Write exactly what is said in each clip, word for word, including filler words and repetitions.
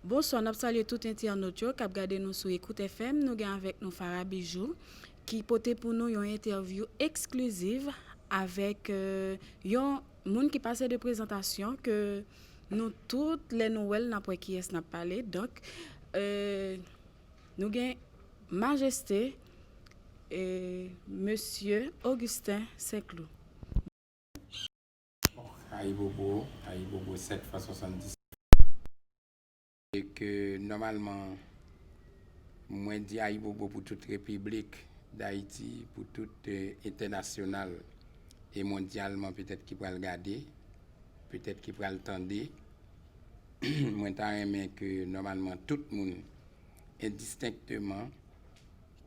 Bonswa, n ap salye tout entènot yo k ap gade nou sou Écoute F M. Nou gen avèk nou Farah Bijou, ki pote pou nou yon entèvyou eksklizif avèk, euh, yon moun ki pase de prezantasyon ke nou tout, lè nou wè l, n ap wè kiyès n ap pale. Donk, euh, nou gen Majeste, euh, Mesye Augustin Saint-Cloud. Ayibobo, ayibobo sèt fwa swasanndisèt. E ke nòmalman, mwen di ayibobo pou tout Repiblik Dayiti, pou tout, eh, entènasyonal e mondyalman petèt ki pral gade, petèt ki pral tande. Mwen ta renmen ke nòmalman tout moun, endistenkteman,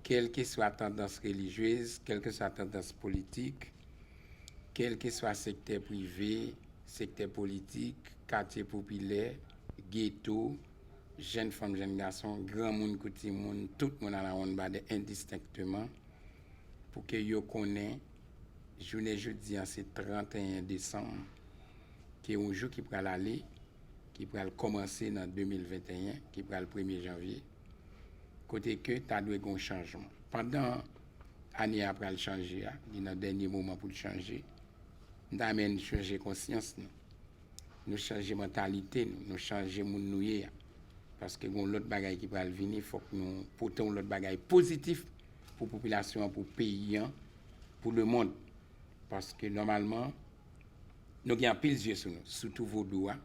kèlkeswa tandans relijyez, kèlkeswa tandans politik, kèlkeswa sektè prive, sektè politik, katye popilè, geto, jèn fanm, jèn gason, granmoun kou timoun, tout moun alawonnbadè endistenkteman, pou ke yo konnen jounen jodi a se tranteyen desanm, ke yon jou ki pral ale, ki pral kòmanse nan de mil venteyen, ki pral premye janvye, kote ke ta dwe gen yon chanjman. Pandan ane a pral chanje a, li nan dènye moman pou l chanje, m ta renmen n chanje konsyans nou. Nou chanje mantalite nou, nou chanje moun nou ye a. Paske gen yon lòt bagay ki pral vini, fòk nou pote yon lòt bagay pozitif pou popilasyon an, pou peyi an, pou lemonn. Paske nòmalman, nou gen anpil zye sou nou, sitou vodou a.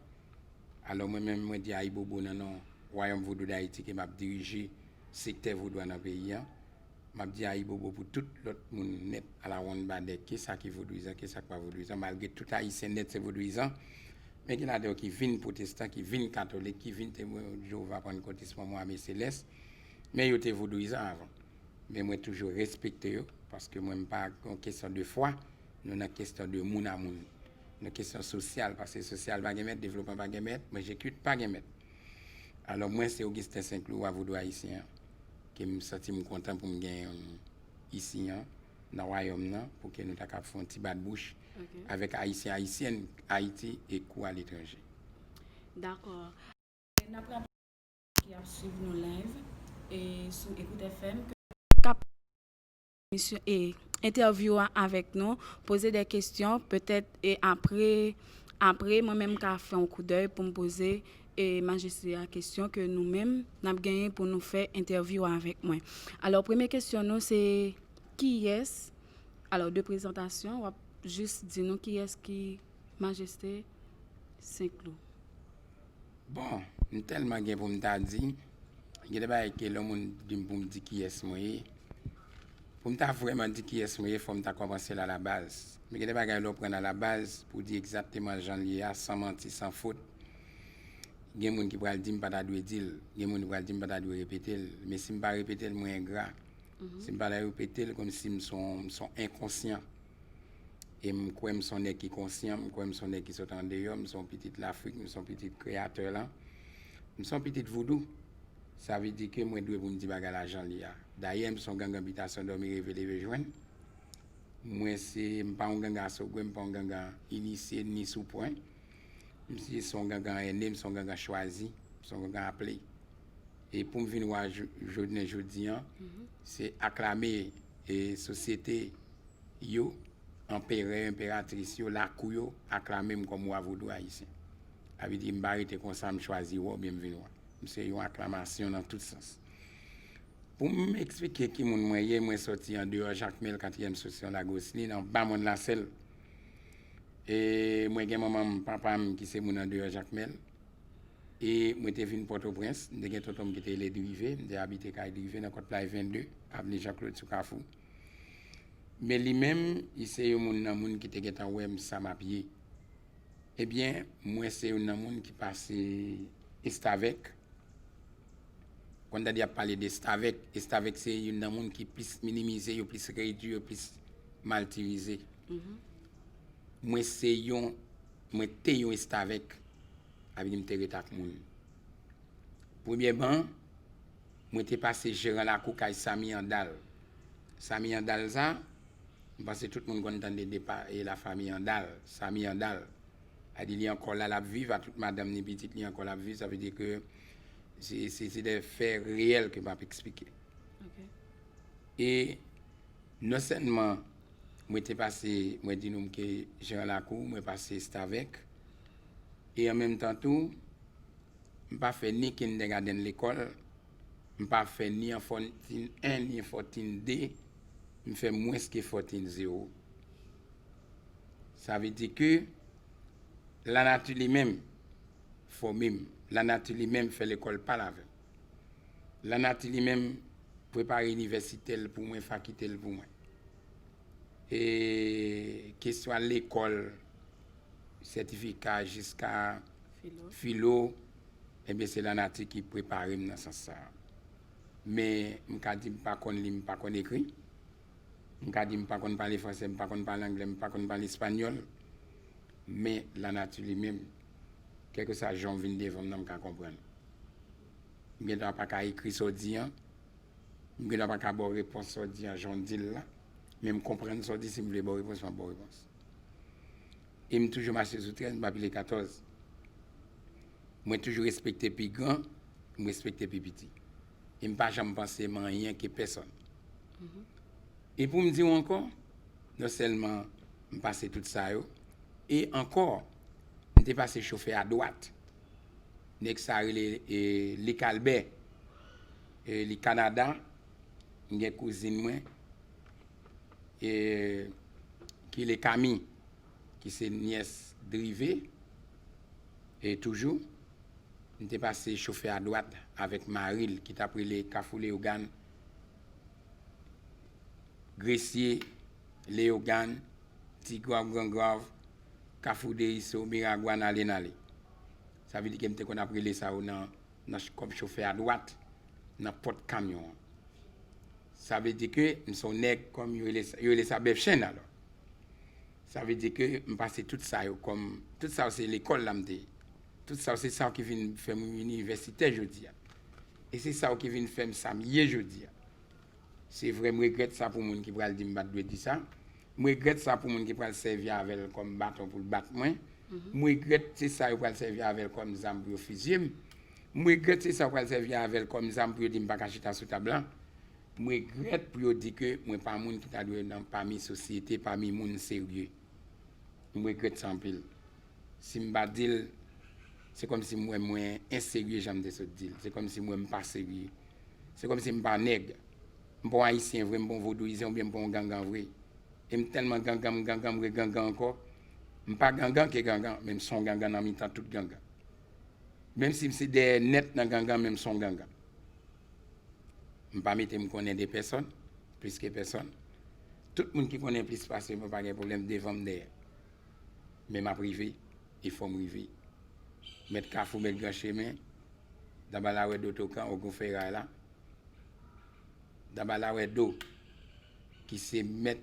Alò mwen menm, mwen di ayibobo nan non Wayòm Vodou Dayiti ke m ap dirije sektè vodou a nan peyi an. M ap di ayibobo pou tout lòt moun nèt alawonnbadè, ke sa ki vodouyizan, ke sa k pa vodouyizan, malgre tout Ayisyen nèt se vodouyizan. Men gen ladan yo ki vin pwotestan, ki vin katolik, ki vin Temwen Jewova, Pannkotis, Mòmon, Ame Selès. Men yo te vodouyizan avan. Men mwen toujou respekte yo, paske mwen m pa gen kesyon de fwa, nou nan kesyon de moun a moun. Nan kesyon sosyal, paske sosyal pa gen mèt, devlopman pa gen mèt, mwen Jekit pa gen mèt. Alò mwen se Augustin Saint-Cloud, wa vodou ayisyen an, ke m santi m kontan pou m genyen isi an, nan wayòm nan, pou ke nou ta kab fè yon ti bat bouch avèk Ayisyen, Ayisyèn Ayiti e kou aletranje. Dakò. N ap raple ki ap swiv nou live e sou Écoute F M ke k ap misyon e entèvyou a avèk nou, poze de kesyon, petèt e apre, apre mwen menm ka fè yon koudèy pou m poze e majeste a kesyon ke nou menm n ap genyen pou nou fè entèvyou a avèk mwen. Alò premye kesyon nou se kiyès, alò de prezantasyon, w ap jis di nou kiyès ki Majeste Saint-Cloud. Bon, m tèlman gen pou m ta di. Gen de bagay ke lè yon moun di m pou m di kiyès mwen ye, pou m ta vrèman di kiyès mwen ye, fò m ta kòmanse l alabaz. Men gen de bagay lè w pran l alabaz pou w di egzakteman jan l ye a, san manti, san fot. Gen moun ki pral di m pa ta dwe di l, gen moun ki pral di m pa ta dwe repete l. Men si m pa repete l, mwen engra. Si m pa ta repete l, kòmsi m se yon, m se yon enkonsyan. E m kwè m se yon nèg ki konsyan, m kwè m se yon nèg ki sot andeyò, m se yon pitit Lafrik, m se yon pitit Kreyatè lan. M se yon pitit voudou. Sa vle di ke mwen dwe pou m di bagay la jan l ye a. Dayè, m se yon gangan bitasyon dòmi reve leve jwenn. Mwen se, m pa yon gangan asogwe, m pa yon gangan inisye, ni sou pwen. M se, se yon gangan ene, m se yon gangan chwazi, m se yon gangan aple. E pou m vin wa jou-, jounen jodi an, se aklame e sosyete yo, anperè, enperatris yo, lakou yo, aklame m kòm wa vodou ayisyen. Sa vle di m pa rete konsa, m chwazi wa oubyen m vin wa. M se yon aklamasyon nan tout sans. Pou m eksplike ki moun mwen ye, mwen sòti andeyò Jakmèl, katriyèm seksyon Lagosnin, anba Mòn Lasèl. E mwen gen manman m, papa m ki se moun andeyò Jakmèl. E mwen te vin Pòtoprens, m te gen tonton m ki te rele Drive, m te abite kay Drive nan Kòt Play vennde, avni Jean Claude sou Kafou. Men li menm, li se yon moun nan moun ki te gentan wè m sa m ap ye. Ebyen, mwen se youn nan moun ki pase estavèk. Konn tande y ap pale de estavèk, estavèk se youn nan moun ki plis minimize, yo plis redui, yo plis maltirize. Mwen se yon, mwen te yon estavèk, sa vle di m te ret ak moun. Premyèman, mwen te pase jeran lakou kay Samy Andal. Samy Andal sa, m panse tout moun konn tande de pa, e lafanmi Andal, Samy Andal. Sa di li ankò la, l ap viv, a tout madanm ni pitit li ankò l ap viv, sa vle di ke Se, se, se de fè reyèl ke m ap eksplike. E non sèlman mwen te pase, mwen di nou m ke jeran lakou, mwen pase estavèk, e an menm tan tou, m pa fè ni kindergarten lekòl, m pa fè ni anfòtin en, ni anfòtin de, m fè mwens ke fòtin zewo. Sa vle di ke lanati li menm fòme m, lanati li menm fè lekòl pa l avè m. Lanati li menm prepare inivèsite l pou mwen, fakite l pou mwen. E kesyon al lekòl, sètifika jiska filo, ebyen se lanati ki prepare m nan sans sa a. Men m ka di m pa konn li, m pa konn ekri. M ka di m pa konn pale fransè, m pa konn pale anglè, m pa konn pale espanyòl. Men lanati li menm, kèlkeswa jan w vin devan m nan, m ka konprann. M gen dwa pa ka ekri sa w di an, m gen dwa pa ka ba w repons sa w di an jan w di l la, men m konprann sa w di, si m vle ba w repons, m ap ba w repons. E m toujou mache sou trèz, m pa pile katòz. Mwen toujou respekte pi gran, m respekte pi piti. E m pa janm panse m anyen ke pèsonn. E pou m di w ankò, non sèlman m pase tout sa yo, e ankò, m te pase chofè a dwat. Nèg sa rele, e, Lik Albè, e, li Kanada, m gen kouzin mwen, e, ki rele Kami, ki se nyès Drive, e toujou, m te pase chofè a dwat avèk mari l, ki t ap rele Kafou Leyogàn, Gresye, Leyogàn, Ti Gwav, Gran Gwav, Kafou Deriso, Miragwàn, ale n ale. Sa vle di ke m te konn ap rele sa yo nan, nan ch-, kòm chofè a dwat, nan pòt kamyon an. Sa vle di ke m se yon nèg kòm yo rele sa, yo rele sa bèf chenn alò. Sa vle di ke m pase tout sa yo kòm, tout sa yo se lekòl la m te ye. Tout sa yo se sa yo ki vin fè m inivèsitè jodi a. E se sa yo ki vin fè m sa m ye jodi a. Se vre, m regrèt sa pou moun ki pral di m pa t dwe di sa. M regrèt sa pou moun ki pral sèvi avè l kòm baton pou l bat mwen. M regrèt se sa yo pral sèvi avè l kòm zam pou yo fizye m. M regrèt se sa yo pral sèvi avè l kòm zam pou yo di m pa ka chita sou tab la. M regrèt pou yo di ke mwen pa moun ki ta dwe nan pami sosyete, pami moun serye. M regrèt sa anpil. Si m pa di l, se kòmsi m wè mwen enserye jan m te sot di l. Se kòmsi m wè m pa serye. Se kòmsi m pa nèg. M pa yon Ayisyen vre, m pa yon vodouyizan oubyen m pa yon gangan vre. E m tèlman gangan, m gangan, m regangan ankò. M pa gangan ke gangan, men m se yon gangan nan mitan tout gangan. Menm si m se dèyè nèt nan gangan, men m se yon gangan. M pa mete m konnen de pèsonn, plis ke pèsonn. Tout moun ki konnen plis pase mwen pa gen pwoblèm devan m dèyè. Men m ap rive, e fò m rive. Mèt Kafou, mèt Gran Chemen, Danbalawèdo, Tokan, Ogon Feray la. Danbalawèdo, ki se mèt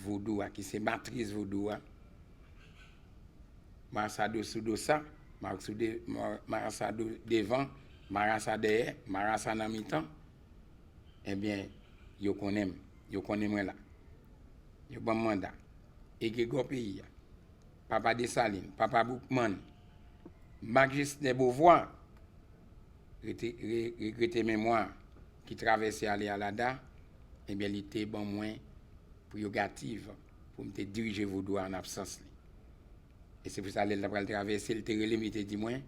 vodou a, ki se matris vodou a. Marasa do sou do sa, marasa de-, ma-, marasa do devan, marasa dèyè, marasa nan mitan, ebyen, yo konnen m, yo konnen mwen la. Yo ban m manda. Egregò peyi a, Papa Desalin, Papa Boukman, Mak Jislè Bovwa, rete, re-, regrete memwa, ki travèse ale Alada, ebyen, li te ban mwen prerogativ pou m te dirije vodou a an absans li. E se pou sa, lè l ta pral travèse, l te rele m, li te di mwen,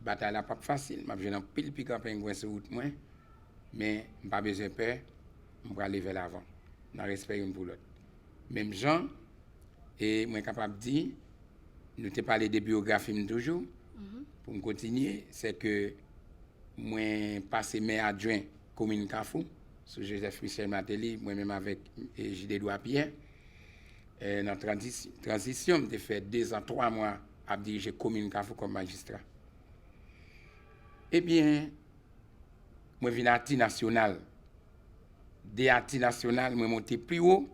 batay la p ap fasil, m ap jwenn anpil pikan pengwen sou wout mwen, men m pa bezwen pè, m prale vè lavan, nan respè youn pou lòt. Menm jan, e mwen kapab di, nou te pale de biyografi m toujou, pou m kontinye, se ke mwen pase mè adjwen komin Kafou, sou Joseph Michel Martelly, mwen menm avèk, e, Gilles Edouard Pierre, e, nan tranzis-, tranzisyon, m te fè dezan, twa mwa ap dirije komin Kafou kòm majistra. Ebyen, mwen vin ati nasyonal. De ati nasyonal, mwen monte pi wo,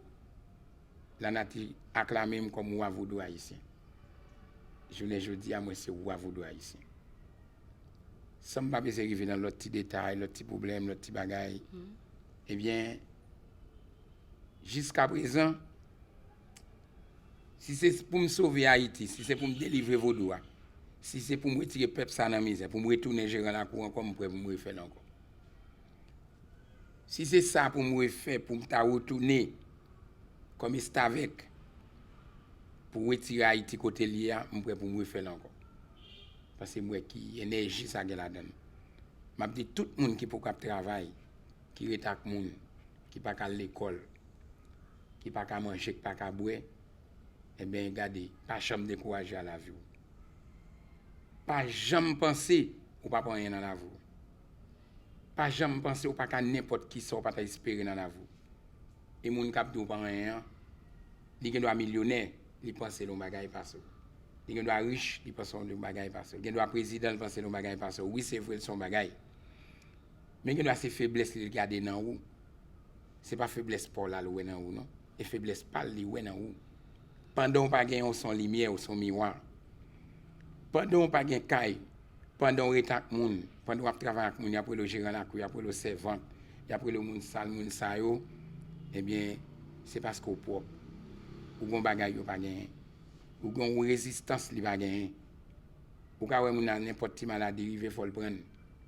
lanati aklame m kòm wa vodou ayisyen. Jounen jodi a, mwen se wa vodou ayisyen. San m pa bezwen rive nan lòt ti detay, lòt ti pwoblèm, lòt ti bagay, ebyen, jiskaprezan, si se pou m sove Ayiti, si se pou m delivre vodou a, Si se pou m retire pèp sa nan mizè, pou m retounen jeran lakou ankò, m prè pou m refè l ankò. Si se sa pou m refè, pou m ta retounen kòm estavèk, pou retire Ayiti kote l ye a, m prè pou m refè l ankò. Paske m wè ki enèji sa gen ladan l. M ap di tout moun ki poko ap travay, ki ret ak moun, ki pa ka al lekòl, ki pa ka manje, ki pa ka bwè, ebyen, gade, pa janm dekouraje a lavi w. Pa janm panse ou p ap anyen nan lavi w. Pa janm panse ou pa ka nenpòt ki sa ou pa ta espere nan lavi w. E moun k ap di w pa anyen an, li gen dwa milyonè, li panse l yon bagay pase w. Li gen dwa rich, li panse l yon bagay pase w. Li gen dwa prezidan, li panse l yon bagay pase w. Wi, se vre, l se yon bagay. Men gen dwa se feblès li gade nan ou. Se pa feblès pa w la l wè nan ou, non. E feblès pa l li wè nan ou. Pandan w pa genyen, w se yon limyè, w se yon miwa. Pandan w pa gen kay, pandan w ret ak moun, pandan w ap travay ak moun, y ap rele w jeran lakou, y ap rele w sèvant, y ap rele w moun sal, moun sa yo, ebyen, se paske w pwòp. Ou gen yon bagay yo pa genyen. Ou gen yon rezistans li pa genyen. Ou ka wè moun nan nenpòt ti maladi rive, fò l pran l.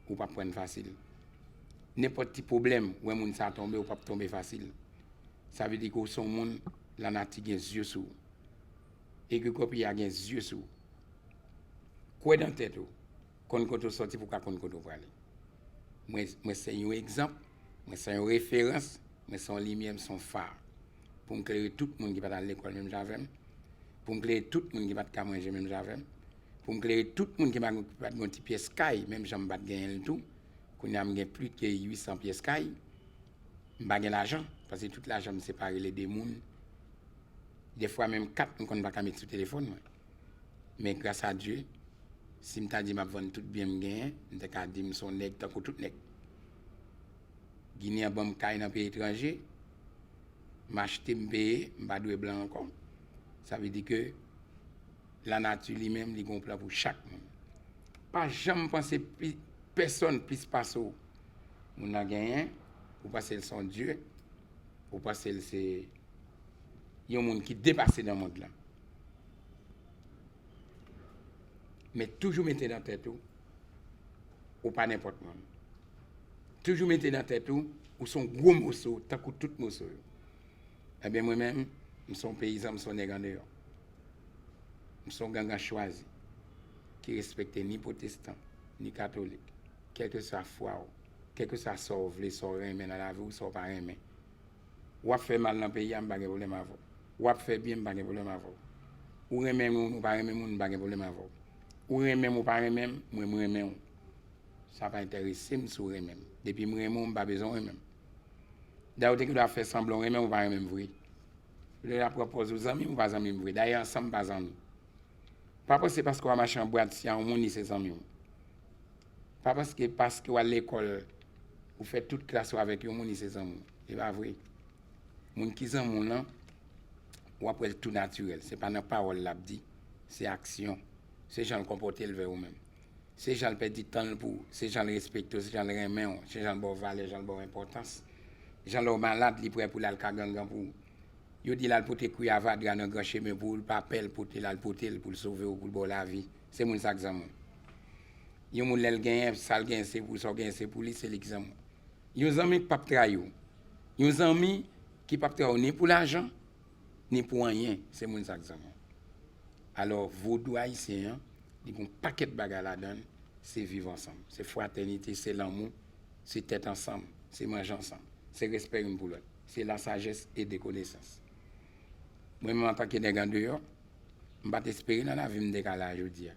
Ou p ap pran l fasil. Nenpòt ti pwoblèm, wè moun sa tonbe, ou p ap tonbe fasil. Sa vle di ke w se yon moun, lanati gen zye sou ou. Egregò peyi a gen zye sou ou. Kwè nan tèt ou. Konn kote w sòti pou w ka konn kote w prale. Mwen, mwen se yon egzanp, mwen se yon referans, mwen se yon limyè, m se yon fa. Pou m klere tout moun ki pa t al lekòl menm jan avè m. Pou m klere tout moun ki pa t ka manje menm jan avè m. Pou m klere tout moun ki pa, ki pa t gen yon ti pyès kay, menm jan m pa t genyen l tou. Kounye a m gen plis ke uit san pyès kay. M pa gen lajan, paske tout lajan m se pa rele de moun. Defwa menm kat m konn pa ka met sou telefòn mwen. Men gras a Dye, si m ta di m ap vann tout byen m genyen, m te ka di m se yon nèg tankou tout nèg. Ginen an ban m kay nan peyi etranje, m achte, m peye, m pa dwe blan ankò. Sa vle di ke lanati li menm, li gen yon plan pou chak moun. Pa janm panse pi, pèsonn plis pase w. Moun nan genyen, ou panse l se yon dye, ou panse l se yon moun ki depase nan mond lan. Men toujou mete nan tèt ou, ou pa nenpòt moun. Toujou mete nan tèt ou, ou se yon gwo moso, tankou tout moso yo. Ebyen, mwen menm, m se yon peyizan, m se yon nèg andeyò. M se yon gangan chwazi, ki respekte ni pwotestan, ni katolik, kèlkeswa fwa w, kèlkeswa sa w vle, sa w renmen nan lavi w, sa w pa renmen. W ap fè mal nan peyi a, m pa gen pwoblèm avè w. W ap fè byen, m pa gen pwoblèm avè w. Ou renmen moun, ou pa renmen moun, m pa gen pwoblèm avè w. Ou renmen m, ou pa renmen m, mwen, m renmen w. Sa pa enterese m si w renmen m. Depi m renmen w, m pa bezwen w renmen m. Dayè, w te gen dwa fè sanblan w renmen m, ou pa renmen m vre. Ou te gen dwa pran pòz ou zanmi m, ou pa zanmi m vre. Dayè, ansanm pa zanmi. Pa panse paske w al mache an bwat, si a yon moun, li se zanmi w. Pa panse paske w al lekòl, ou fè tout klas ou avèk yon moun, li se zanmi w. Se pa vre. Moun ki zanmi w lan, w ap wè l tou natirèl. Se pa nan pawòl l ap di, se aksyon. Se jan l konpòte l vè ou menm. Se jan l pèdi tan l pou ou, se jan l respekte w, se jan l renmen w, se jan l ba w valè, jan l ba w enpòtans. Jan lè w malad, li prè pou l al ka gangan pou ou. Yo di l al pote kwiyava, dra nan gran chemen pou ou, l pa pè, l pote l, al pote l pou l sove w, pou l ba w lavi. Se moun sa k zanmi w. Yon moun lè l genyen, sa l genyen se pou l, sa w genyen se pou li, se li k zanmi w. Yon zanmi k p ap trayi w. Yon zanmi ki p ap trayi w ni pou lajan, ni pou anyen, se moun sa k zanmi w. Alò, vodou ayisyen an, li gen yon pakèt bagay ladan l, se viv ansanm, se fratènite, se lanmou, se tèt ansanm, se manje ansanm, se respè youn pou lòt, se la sagesse et de connaissance. Mwen menm, antanke nèg andeyò, m pa t espere nan lavi m m te ka la jodi a.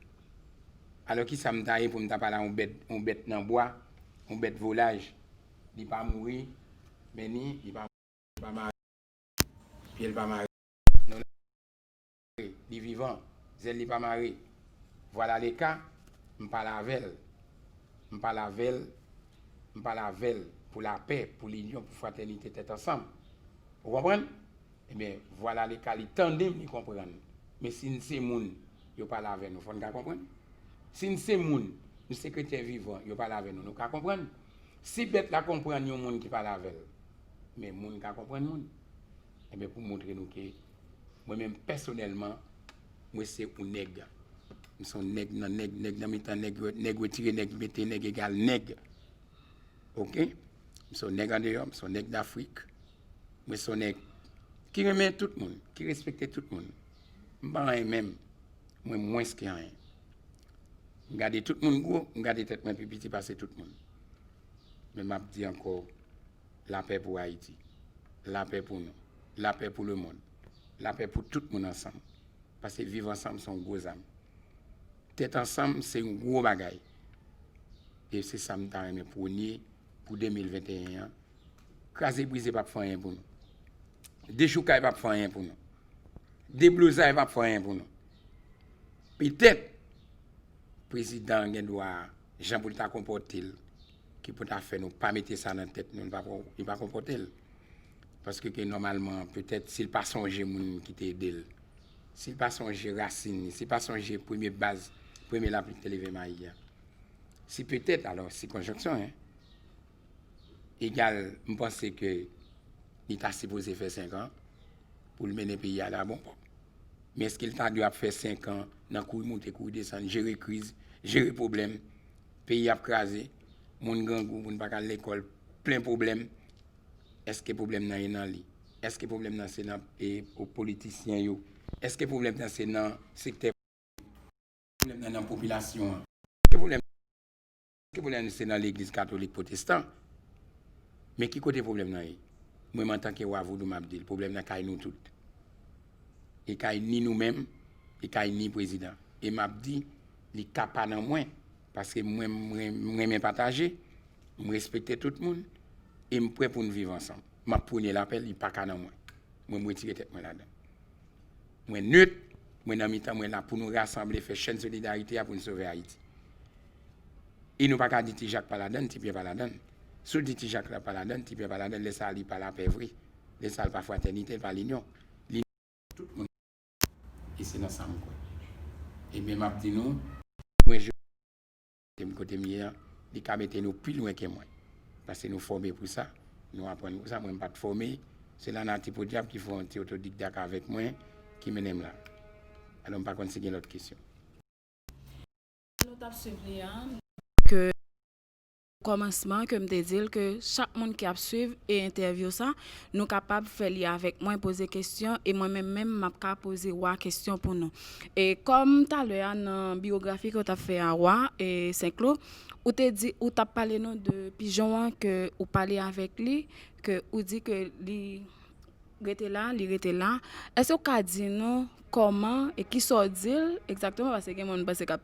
Alò, kisa m ta ye pou m ta pale a yon bèt, yon bèt nan bwa, yon bèt volaj? Li pa mouri, men ni, li pa, li pa mare, pye l pa mare. Non, li vivan, zèl li pa mare. Vwala le ka, m pale avè l. M pale avè l, m pale avè l pou lapè, pou linyon, pou fratènite, tèt ansanm. Ou konprann? Ebyen, vwala le ka, li tande m, li konprann. Men si n se moun, yo pale avè nou, fò n ka konprann. Si n se moun, nou se kretyen vivan, yo pale avè nou, nou ka konprann. Si bèt la konprann yon moun ki pale avè l, men moun ka konprann moun. Ebyen, pou montre nou ke mwen menm pèsonèlman, mwen se yon nèg. M se yon nèg nan nèg, nèg nan mitan nèg, nèg retire nèg, mete nèg egal nèg. Oke? M se yon nèg andeyò, m se yon nèg Dafrik. Mwen se yon nèg ki renmen tout moun, ki respekte tout moun. M pa anyen menm, mwen mwens ke anyen. M gade tout moun gwo, m gade tèt mwen pi piti pase tout moun. Men m ap di ankò, lapè pou Ayiti, lapè pou nou, lapè pou lemonn, lapè pou tout moun ansanm. Paske viv ansanm se yon gwo zam. Tèt ansanm se yon gwo bagay. E se sa m ta renmen pwone pou de mil venteyen an. Kraze brize p ap fè anyen pou nou. Dechoukay p ap fè anyen pou nou. Deblozay p ap fè anyen pou nou. Petèt, prezidan an gen dwa, jan pou l ta konpòte l, ki pou ta fè nou pa mete sa nan tèt nou, li pa, li pa konpòte l. Paske ke nòmalman, petèt, si l pa sonje moun ki te ede l, si l pa sonje rasin li, si l pa sonje premye baz, premye lapli ki te leve mayi a. Si petèt, alò, si konjonksyon, en, egal, m panse ke li ta sipoze fè senk an pou l mennen peyi a la bon pòp. Men èske l ta dwe ap fè senk an nan kouri moute, kouri desann, jere kriz, jere pwoblèm, peyi ap kraze, moun grangou, moun pa ka al lekòl, plen pwoblèm? Èske pwoblèm nan e nan li? Èske pwoblèm nan se nan, e, politisyen yo? Èske pwoblèm nan se nan sektè pwoblèm nan nan popilasyon an? Èske pwoblèm, èske pwoblèm se nan legliz katolik pwotestan? Men ki kote pwoblèm nan ye? Mwen menm antanke wa vodou m ap di l, pwoblèm nan kay nou tout. Li kay ni nou menm, li kay ni prezidan. E m ap di, li ka pa nan mwen, paske mwen, mwen, m renmen pataje, m respekte tout moun, e m prè pou n viv ansanm. M ap pwone lapè, li pa ka nan mwen. Mwen, m retire tèt mwen ladan. Mwen net, mwen nan mitan, mwen la pou nou rasanble, fè chèn solidarite a pou n sove Ayiti. E nou pa ka di Ti Jak pa ladann, Ti Pyè pa ladann. Si w di Ti Jak la pa ladann, Ti Pyè pa ladann, lè sa a li pa lapè vre. Lè sa a li pa fratènite, li pa linyon. Li tout moun. E se nan sa m kwè. Ebyen, m ap di nou, mwen, je kote m, kote m ye a, li ka mete nou pi lwen ke mwen. Paske nou fòme pou sa, nou aprann pou sa, mwen m pa t fòme, se lanati podyab ki fè yon ti otodikdak avèk mwen, ki mennen m la. Alò, m pa konn si gen lòt kesyon. Nou t ap swiv li an, ke kòmansman ke m te di l ke chak moun ki ap swiv e entèvyou sa, nou kapab fè li avèk mwen, poze kesyon, e mwen menm menm, m ap ka poze Wa kesyon pou nou. E kòm talè a nan biyografi ke w t ap fè a Wa, e Senklo, ou te di, ou t ap pale nou de pijon an ke ou pale avèk li, ke ou di ke li rete la, li rete la. Èske w ka di nou kòman e kisa w di l egzakteman? Paske gen moun m panse k ap,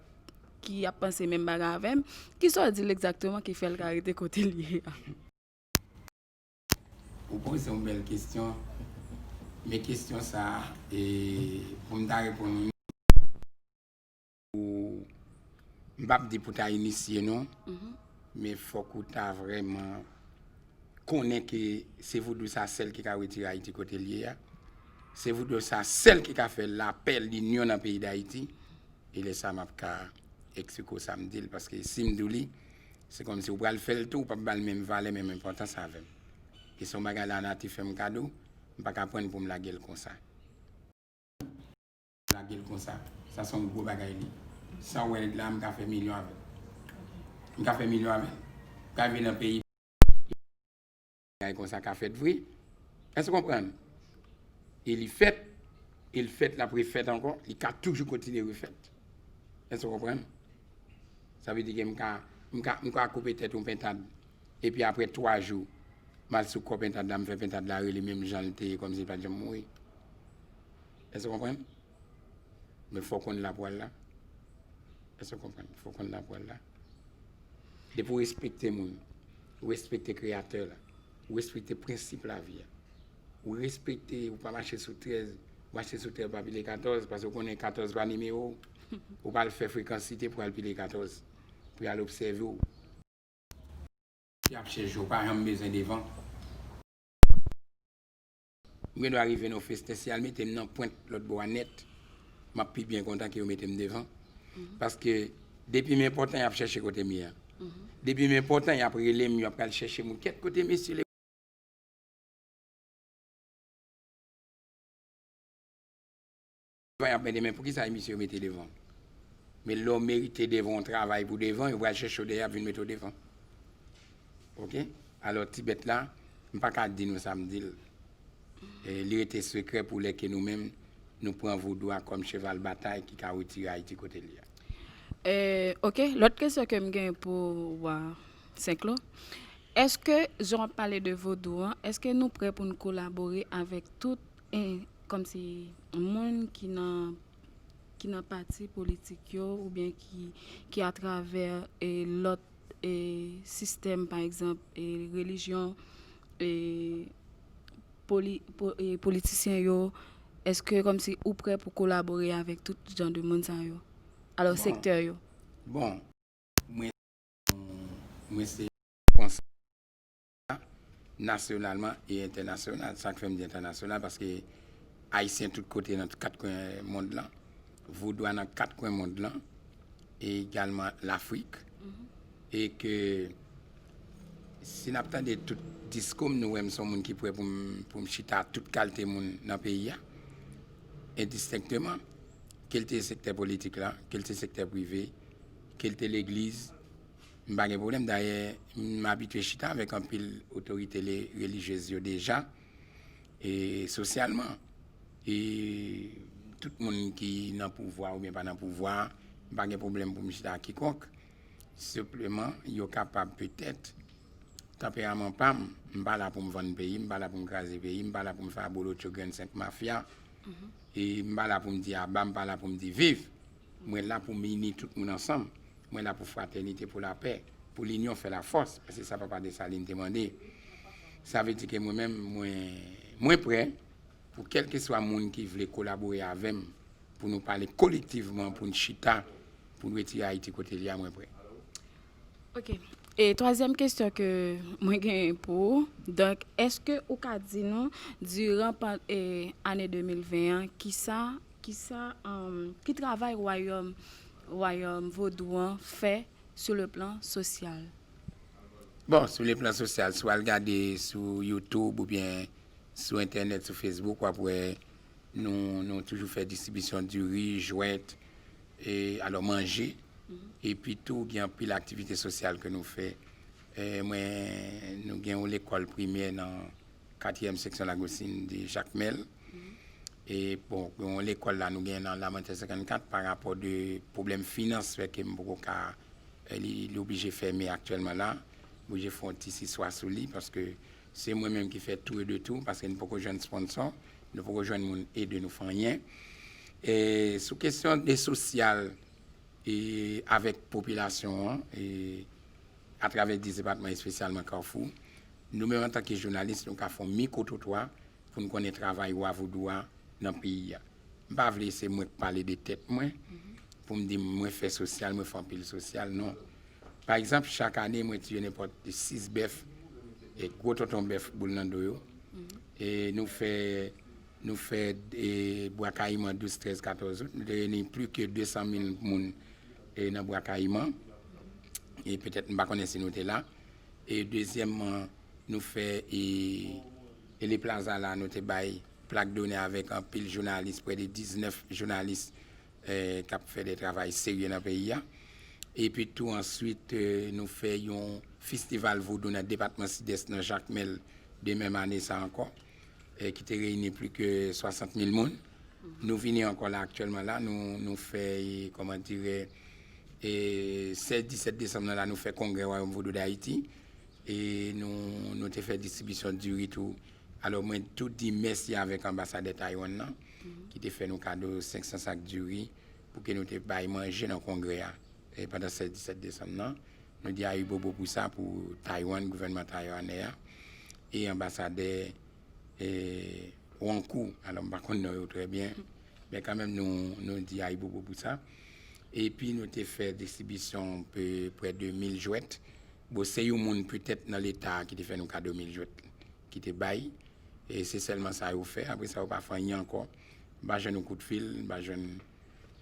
ki ap panse menm bagay avè m. Kisa w di l egzakteman ki fè l ka rete kote l ye a? Ou poze yon bèl kesyon. Men kesyon sa a, e, pou m ta reponn ou, ou, m p ap di pou ta inisye nou, men fòk ou ta vrèman konnen ke se vodou sa sèl ki ka retire Ayiti kote l ye a. Se vodou sa sèl ki ka fè lapè, linyon nan peyi Dayiti. E lè sa a, m ap ka eksplike w sa m di l, paske si m di w li, se kòmsi ou pral fè l tou, ou p ap ba l menm valè, menm enpòtans avè m. E se yon bagay lanati fè m kado, m pa ka pran l pou m lage l konsa. Lage l konsa. Sa se yon gwo bagay li. Sa w wè la, m ka fè milyon avè l. M ka fè milyon avè l. M ka rive nan peyi, bagay konsa ka fèt vre. Èske w konprann? E li fèt, e l fèt, l ap refèt ankò, li ka toujou kontinye refèt. Èske w konprann? Sa vle di ke m ka, m ka, m ka koupe tèt yon pentad, epi apre twa jou, m al sou kò pentad la, m fè pentad la rele menm jan l te ye, kòmsi l pa t janm mouri. Èske w konprann? Men fò w konn la pou w al la. Èske w konprann? Fò w konn la pou w al la. Depi w respekte moun, w respekte Kreyatè la, w respekte prensip lavi a, w respekte, ou pa mache sou trèz, w mache sou trèz pa pile katòz, paske w konnen katòz pa nimewo w. Ou pa al fè frekansite pou al pile katòz, pou y al obsève w. Y ap chèche w, pa janm bezwen devan. M gen dwa rive nan festen, si y al mete m nan pwent lòt bò a nèt, m ap pi byen kontan ke yo mete m devan. Paske depi m enpòtan, y ap chèche kote m ye a. Depi m enpòtan, y ap rele m, y ap pral chèche m. Kèt kote mesye le devan, y ap mande, men poukisa e misye yo mete devan? Men lè w merite devan yon travay pou devan, yo pral chèche w dèyè, ap vin mete w devan. Oke? Alò, ti bèt la, m pa ka di nou sa m di l. E, li rete sekrè pou lè ke nou menm, nou pran vodou a kòm cheval batay ki ka retire Ayiti kote l ye a. E, oke, lòt kesyon ke m gen pou wa Senklo. Èske, jan w ap pale de vodou an, èske nou prè pou n kolabore avèk tout, e, kòmsi, moun ki nan ki nan pati politik yo oubyen ki, ki atravè e, lòt e, sistèm, pa egzanp, e, relijyon, e, poli, po, e, politisyen yo, èske kòmsi ou prè pou kolabore avèk tout jan de moun sa yo? Alò, Bon. Sektè yo. Bon, mwen, mwen se konsa nasyonalman e entènasyonal. Sa k fè m di entènasyonal, paske Ayisyen tout kote nan kat kwen mond lan, vodou a nan kat kwen mond lan, e egalman Lafrik, e ke si n ap tande tout diskou m, nou wè m se yon moun ki prè pou m, pou m chita ak tout kalite moun nan peyi a, endistenkteman, ke l te sektè politik la, ke l te sektè prive, ke l te legliz, m pa gen pwoblèm. Dayè, m abitye chita avèk anpil otorite le- relijyez yo deja, e sosyalman. E tout moun ki nan pouvwa oubyen pa nan pouvwa, m pa gen pwoblèm pou m chita ak kikonk. Senpleman, yo kapab petèt, tanperaman pa m, m pa la pou m vann peyi, m pa la pou m kraze peyi, m pa la pou m fè abolotcho grenn senk mafya, e m pa la pou m di aba, m pa la pou m di viv. Mwen la pou m ini tout moun ansanm. Mwen la pou fratènite, pou lapè, pou linyon fè lafòs, paske sa papa Desalin te mande. Sa vle di ke mwen menm, mwen, mwen prè pou kèlkeswa moun ki vle kolabore avè m, pou nou pale kolektivman, pou n chita, pou n retire Ayiti kote l ye a, mwen prè. Ok. E twazyèm kesyon ke mwen genyen pou ou, donk, èske ou ka di nou, diran pan, e, ane de mil ven an, kisa, kisa, um, ki travay wayòm, wayòm vodou an fè sou le plan sosyal? Bon, sou le plan sosyal, si w al gade sou YouTube oubyen sou entènèt, sou Facebook, w ap wè nou, nou toujou fè distribisyon diri, jwèt, e, alò manje. Epi tou, gen anpil aktivite sosyal ke nou fè. E, mwen, nou gen yon lekòl primè nan katriyèm seksyon Lagostin de Jakmèl. E, bon, yon lekòl la, nou gen nan Lamantè senkannkat, pa rapò de pwoblèm finans, fè ke m poko ka, e, li, li oblije fèmen aktyèlman la. M oblije fè yon ti siswa sou li, paske se mwen menm ki fè tou e de tou, paske nou poko jwenn sponsò, nou poko jwenn moun ede nou fè anyen. E, sou kesyon de sosyal, e, avèk popilasyon an, e, atravè dis depatman, espesyalman Kafou, nou menm antanke jounalis, nou ka fè yon mikwo twotwa pou n konnen travay wa vodou a nan peyi a. M pa vle se mwen k pale de tèt mwen, pou m di mwen fè sosyal, mwen fè anpil sosyal, non. Pa egzanp, chak ane, mwen tiye nenpòt sis bèf, e gwo tonton bèf boul nan do yo. E nou fè, nou fè, e, Bwa Kayiman douz, trèz, katòz out, nou te reyini plis ke de san mil moun, e, nan Bwa Kayiman. E petèt, m pa konnen si nou te la. E dezyèmman, nou fè, e, e le plaza la, nou te bay plak donè avèk anpil jounalis, prè de diznèf jounalis, e, k ap fè de travay serye nan peyi a. Epi tou answit, e, nou fè yon festival vodou nan depatman Sidès, nan Jakmèl, de menm ane sa ankò, e, ki te reyini plis ke swasant mil moun. Nou vini ankò la aktyèlman la, nou, nou fè, e, kòman dire, e, sèz, disèt desanm nan la, nou fè kongrè Wayòm Vodou Dayiti. E nou, nou te fè distribisyon diri tou. Alò, mwen tou di mèsi avèk anbasadè Taiwan nan, ki te fè nou kado senk san sak diri pou ke nou te bay manje nan kongrè a, e pandan sèz, disèt desanm nan. Nou di ayibobo pou sa, pou Taiwan, gouvènman taiwanè a, e anbasadè, e, Wankou. Alò, m pa konn non yo trè byen, men kanmenm nou, nou di ayibobo pou sa. Epi nou te fè distribisyon pe, prè de mil jwèt. Bon, se yon moun petèt nan Leta ki te fè nou kado mil jwèt, ki te bay. E se sèlman sa yo fè. Apre sa, yo pa fè anyen ankò. M pa jwenn yon kout fil, m pa jwenn,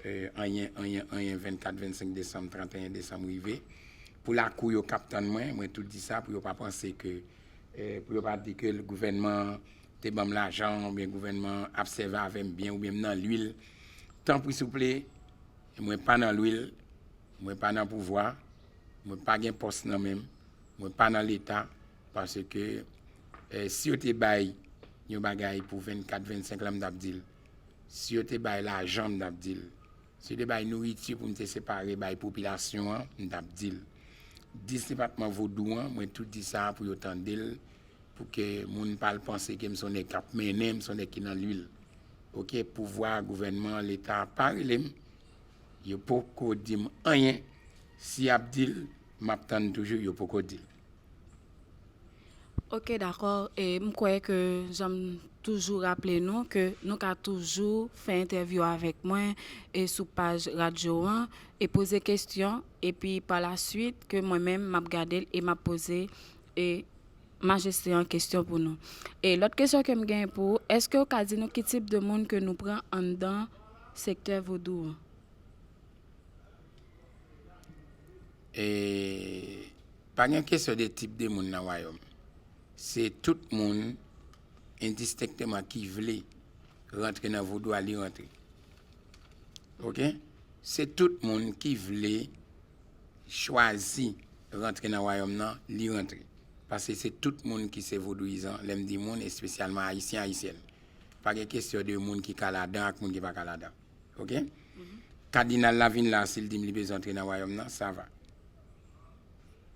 e, anyen, anyen, anyen vennkat, vennsenk desanm, tranteyen desanm rive. Pou lakou yo k ap tann mwen, mwen tou di sa pou yo pa panse ke, e, pou yo pa di ke gouvènman te ban m lajan oubyen gouvènman ap sèvi avè m byen oubyen m nan lwil. Tanpri, souple, Mwen pa nan lwil, mwen pa nan pouvwa, mwen pa gen pòs nan men m, mwen pa nan Leta, paske, eh, si yo te bay yon bagay pou vennkat, vennsenk lan, m t ap di l. Si yo te bay lajan, m t ap di l. Si yo te bay nouriti pou m te separe bay popilasyon an, m t ap di l. Dis depatman vodou an, mwen tou di sa pou yo tande l, pou ke moun pa al panse ke m se yon nèg k ap mennen, m se yon nèg ki nan lwil. Oke, pouvwa, gouvènman, Leta pa rele m. Yo poko di m anyen. Si y ap di l, m ap tann toujou, yo poko di l. Ok, dakò. E m kwè ke jan m toujou raple nou ke nou ka toujou fè entèvyou avèk mwen e sou paj radyo an e poze kesyon, epi pa la swit ke mwen menm m ap gade l e m ap poze e majeste an kesyon pou nou. E lòt kesyon ke m genyen pou ou, èske w ka di nou ki tip de moun ke nou pran anndan sektè vodou an? E pa gen kesyon de tip de moun nan wayòm. Se tout moun, endistenkteman, ki vle rantre nan vodou a, li rantre. Oke? Se tout moun ki vle chwazi rantre nan wayòm nan, li rantre. Paske se tout moun ki se vodouyizan, lè m di moun, espesyalman ayisyen, ayisyèn. Pa gen kesyon de moun ki ka ladan ak moun ki pa ka ladan. Oke? Kadinal la vin la, si l di m li bezwen antre nan wayòm nan, sa va.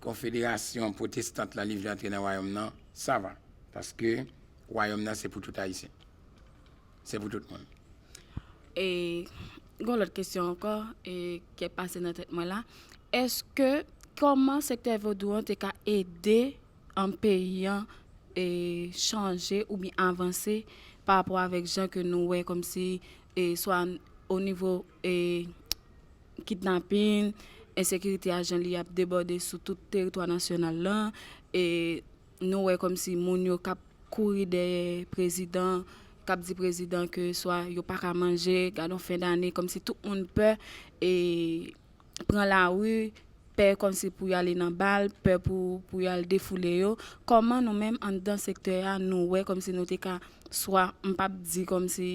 Konfederasyon pwotestant la, li vle antre nan wayòm nan, sa va. Paske wayòm nan se pou tout ayisyen. Se pou tout moun. E gen yon lòt kesyon ankò e ki ap pase nan tèt mwen la. Èske, kòman sektè vodou an te ka ede an peyi an e chanje oubyen avanse pa rapò avèk jan ke nou wè kòmsi e swa o nivo e kidnapin, ensekirite a jan li ap debòde sou tout teritwa nasyonal lan, e nou wè kòmsi moun yo k ap kouri dèyè prezidan, k ap di prezidan ke swa yo pa ka manje, gade yon fen dane, kòmsi tout moun pè e pran lari, pè kòmsi pou y ale nan bal, pè pou, pou y al defoule yo. Kòman nou menm anndan sektè a, nou wè kòmsi nou te ka, swa m p ap di kòmsi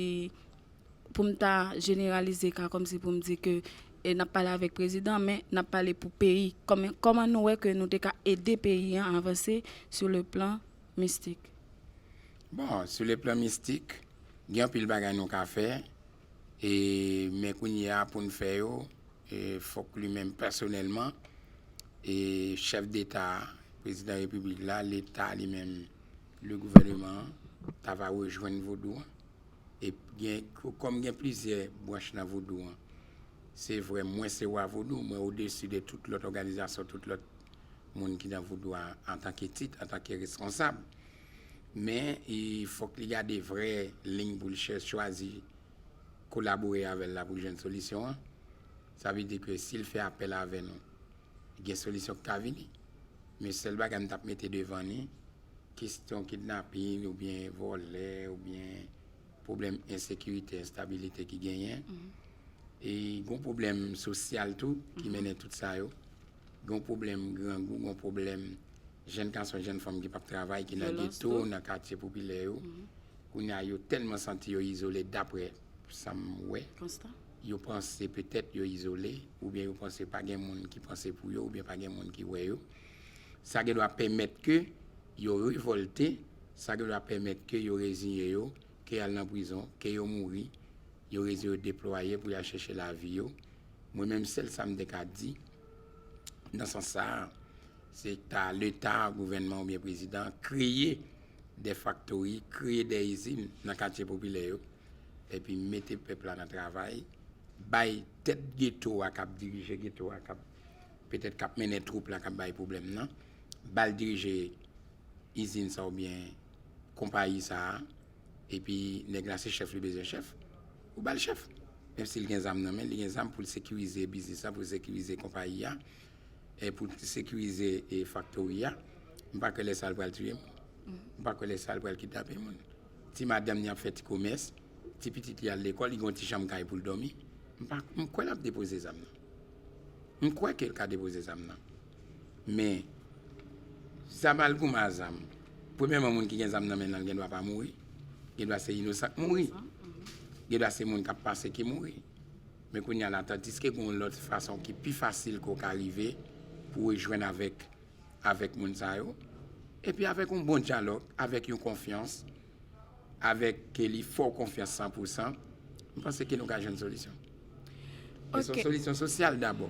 pou m ta jeneralize ka kòmsi pou m di ke e n ap pale avèk prezidan, men n ap pale pou peyi. Kòman, kòman nou wè ke nou te ka ede peyi an avanse sou le plan mistik? Bon, sou le plan mistik, gen anpil bagay nou ka fè, e, men kounye a pou n fè yo, e, fòk li menm pèsonèlman, e, chèf deta a, prezidan repiblik la, leta li menm, le gouvèneman an, ta va rejwenn vodou an. E gen, kòm gen plizyè branch nan vodou an, se vre, mwen se wa vodou, mwen odesi de tout lòt òganizasyon, tout lòt moun ki nan vodou a antanke tit, antanke reskonsab. Men, e, fòk li gade vrè liy pou l chè-, chwazi kolabore avè l la pou l jwenn solisyon an. Sa vle di ke si l fè apèl avè nou, gen solisyon ki ka vini. Men sèl bagay m t ap mete devan li, kesyon kidnapin oubyen vòlè oubyen pwoblèm ensekirite, enstabilite ki genyen. E gen yon pwoblèm sosyal tou ki mennen tout sa yo. Gen yon pwoblèm grangou, gen yon pwoblèm jèn gason, jèn fanm ki p ap travay, ki nan geto, nan katye popilè yo. Kounye a, yo tèlman santi yo izole, daprè sa m wè. Yo panse petèt yo izole, oubyen yo panse pa gen moun ki panse pou yo, oubyen pa gen moun ki wè yo. Sa gendwa pèmèt ke yo revòlte, sa gendwa pèmèt ke yo reziye yo, ke y al nan prizon, ke yo mouri, yo reziye yo deplwaye pou y al chèche lavi yo. Mwen menm, sèl sa m te ka di, nan sans sa a, se ta Leta, gouvènman oubyen prezidan, kreye de faktori, kreye de izin nan katye popilè yo, epi mete pèp la nan travay, bay tèt geto a k ap dirije geto a, k ap, petèt k ap mennen twoup la k ap bay pwoblèm nan, ba l dirije izin sa oubyen konpayi sa a, epi nèg la se chèf li bezwen chèf, ou ba l chèf. Menm si l gen zam nan men l, li gen zam pou l sekirize biznis la, pou l sekirize konpayi a, e pou l sekirize e faktori a. M pa kwè lè sa a l pral tiye moun. M pa kwè lè sa a l pral kidnape moun. Ti madanm li ap fè ti komès, ti pitit li al lekòl, li gen yon ti chanm kay pou l dòmi. M pa, m kwè l ap depoze zam nan. M kwè ke l ka depoze zam nan. Men, zam al goumen a zam. Premyèman, moun ki gen zam nan men l lan, l gen dwa pa mouri. Gen dwa se inosan k mouri. Gen dwa se moun k ap pase ki mouri. Men kounye a la, tandiske gen yon lòt fason ki pi fasil ke w ka rive pou w rejwenn avèk, avèk moun sa yo, epi avèk yon bon dyalòg, avèk yon konfyans, avèk ke li fè w konfyans san pou san, m panse ke nou ka jwenn solisyon. E se yon solisyon sosyal dabò.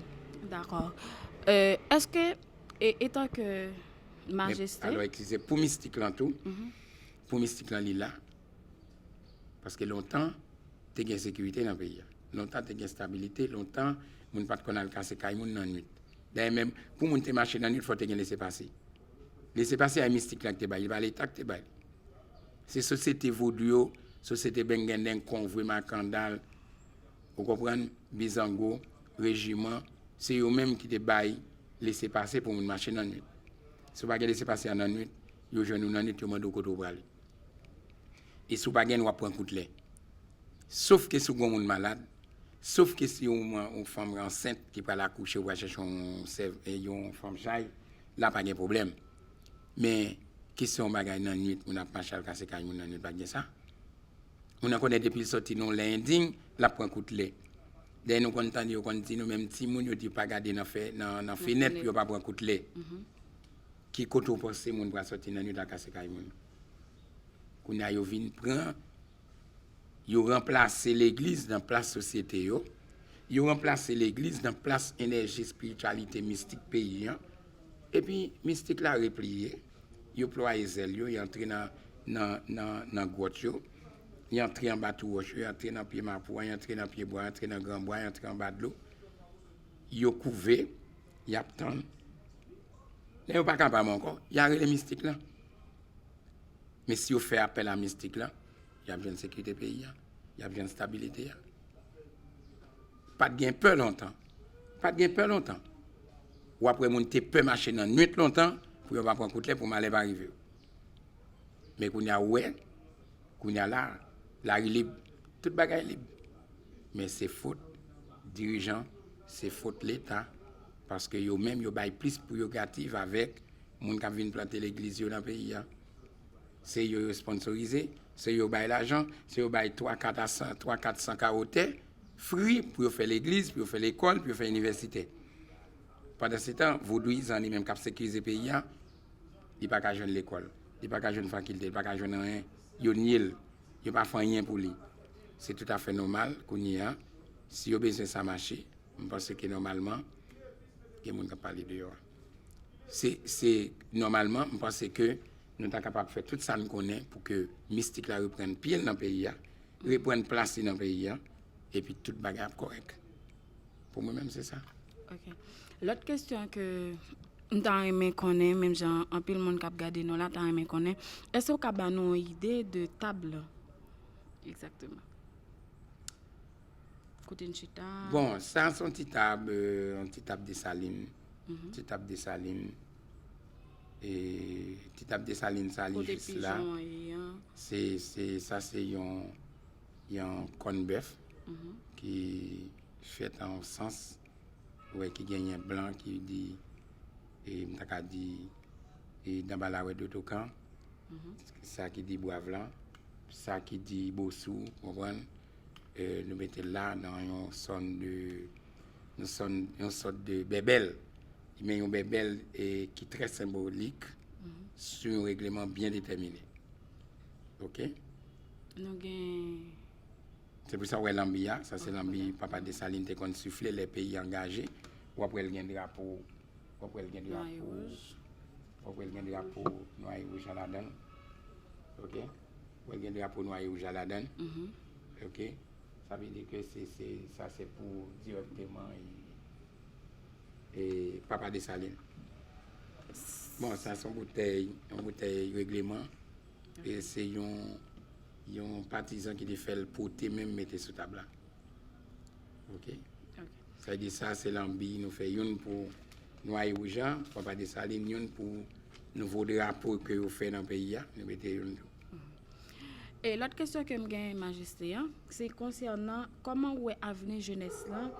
Dakò. Euh, èske, e, etan ke majeste... Alò, eskize, pou mistik lan tou, pou mistik lan li la, paske lontan, te gen sekirite nan peyi a. Lontan, te gen estabilite. Lontan, moun pa t konn al kase kay moun nan nwit. Dayè, menm pou moun te mache nan nwit, fò te gen lesepase. Lesepase a mistik lan ki te bay, li pa Leta ki te bay. Se sosyete vodou yo, sosyete bengenden, konvwe, makandal, ou konprann, bizango, rejiman, se yo menm ki te bay lesepase pou moun mache nan nwit. Si w pa gen lesepase a nan nwit, yo jwenn ou nan nwit, yo mande w kote w prale. E si w pa gen, w ap pran kout lè. Sof ke si w gen yon moun malad, sof ke si yon, yon fanm ansent ki pral akouche, ou pral chèche yon, sèv, yon fanm chay, la pa gen pwoblèm. Men, kesyon yon bagay nan nwit, moun ap mache al kase kay moun nan nwit, pa t gen sa. Moun nan konnen depi l soti nan yon lè endiy, l ap pran kout lè. Dayè nou konn tande yo konn di nou menm timoun, yo di pa gade nan fè, nan, nan fenèt pou yo pa pran kout lè. Ki kote w panse moun pral soti nan nwit al kase kay moun? Kounye a yo vin pran, yo ranplase legliz nan plas sosyete yo, yo ranplase legliz nan plas enèji espirityalite mistik peyi an, epi mistik la repliye, yo plwaye zèl yo, y antre nan, nan, nan, nan gwòt yo, y antre anba tou wòch yo, y antre nan pye mapou a, y antre nan pye bwa, y antre nan gran bwa, y antre anba dlo, yo kouve, y ap tann. Lè yo pa kapab ankò, y a rele mistik lan. Men si yo fè apèl a mistik lan, y ap jwenn sekirite peyi a, y ap jwenn estabilite a. Pa t gen pè lontan. Pa t gen pè lontan. W ap wè moun te pè mache nan nwit lontan pou yo pa pran kout lè, pou malè pa rive yo. Men kounye a, ou wè, kounye a la, lari lib, tout bagay lib. Men se fot dirijan, se fot Leta, paske yo menm yo bay plis prerogativ avèk moun k ap vin plante legliz yo nan peyi a. Se yo yo sponsorize, se yo bay lajan, se yo bay twa, kat a san, twa, kat san kawo tè, fri pou yo fè legliz, pou yo fè lekòl, pou yo fè inivèsite. Pandansetan, vodouyizan li menm k ap sekirize peyi a, li pa ka jwenn lekòl, li pa ka jwenn fakilte, li pa ka jwenn anyen, yo nye l, yo pa fè anyen pou li. Se toutafè nòmal, kounye a, si yo bezwen sa mache, m panse ke nòmalman, gen moun k ap pale deyò a. Se, se nòmalman, m panse ke nou ta kapab fè tout sa n konnen pou ke mistik la reprann pye l nan peyi a, reprann plas li nan peyi a, epi tout bagay ap kòrèk. Pou mwen menm, se sa. Ok. Lòt kesyon ke m ta renmen konnen, menm jan anpil moun k ap gade nou la ta renmen konnen, èske w ka ba nou yon ide de tab la? Egzakteman. Kote n chita? Bon, sa se yon ti tab, euh, yon ti tab Desalin. Ti tab Desalin. E ti tab Desalin sa li jis la. Kote pijon an ye an? Se, se, sa se yon, yon kòn bèf ki fèt an yon sans, ou wè, ki genyen blan ki di, e m ta ka di, e danbalawè dotokan, sa ki di bwav lan, sa ki di bosou, konprann? E nou mete l la nan yon sòn de, yon sòn, yon sòt de bèbèl. Men yon bèbèl, e, ki trè senbolik sou yon regleman byen detèmine. Ok? Nou gen... Se pou sa w wè lanbi a, sa se lanbi Papa Desalin te konn sifle lè peyi angaje. W ap wè l gen drapo, w ap wè l gen drapo, w ap wè l gen drapo nwa e wouj an ladan l. Ok? W ap wè l gen drapo nwa e wouj an ladan l. Ok? Sa vle di ke se, se, sa se pou dirèkteman, e, e Papa Desalin. Bon, sa se yon boutèy, yon boutèy regleman. E se yon, yon patizan ki te fè l pote menm mete sou tab la. Ok? Ok. Sa vle di sa se lanbi nou fè youn pou nwa e wouj an, Papa Desalin, youn pou nouvo drapo ke yo fè nan peyi a, nou mete youn tou. E lòt kesyon ke m gen, Majeste, an, se konsènan kòman w wè avni jenès lan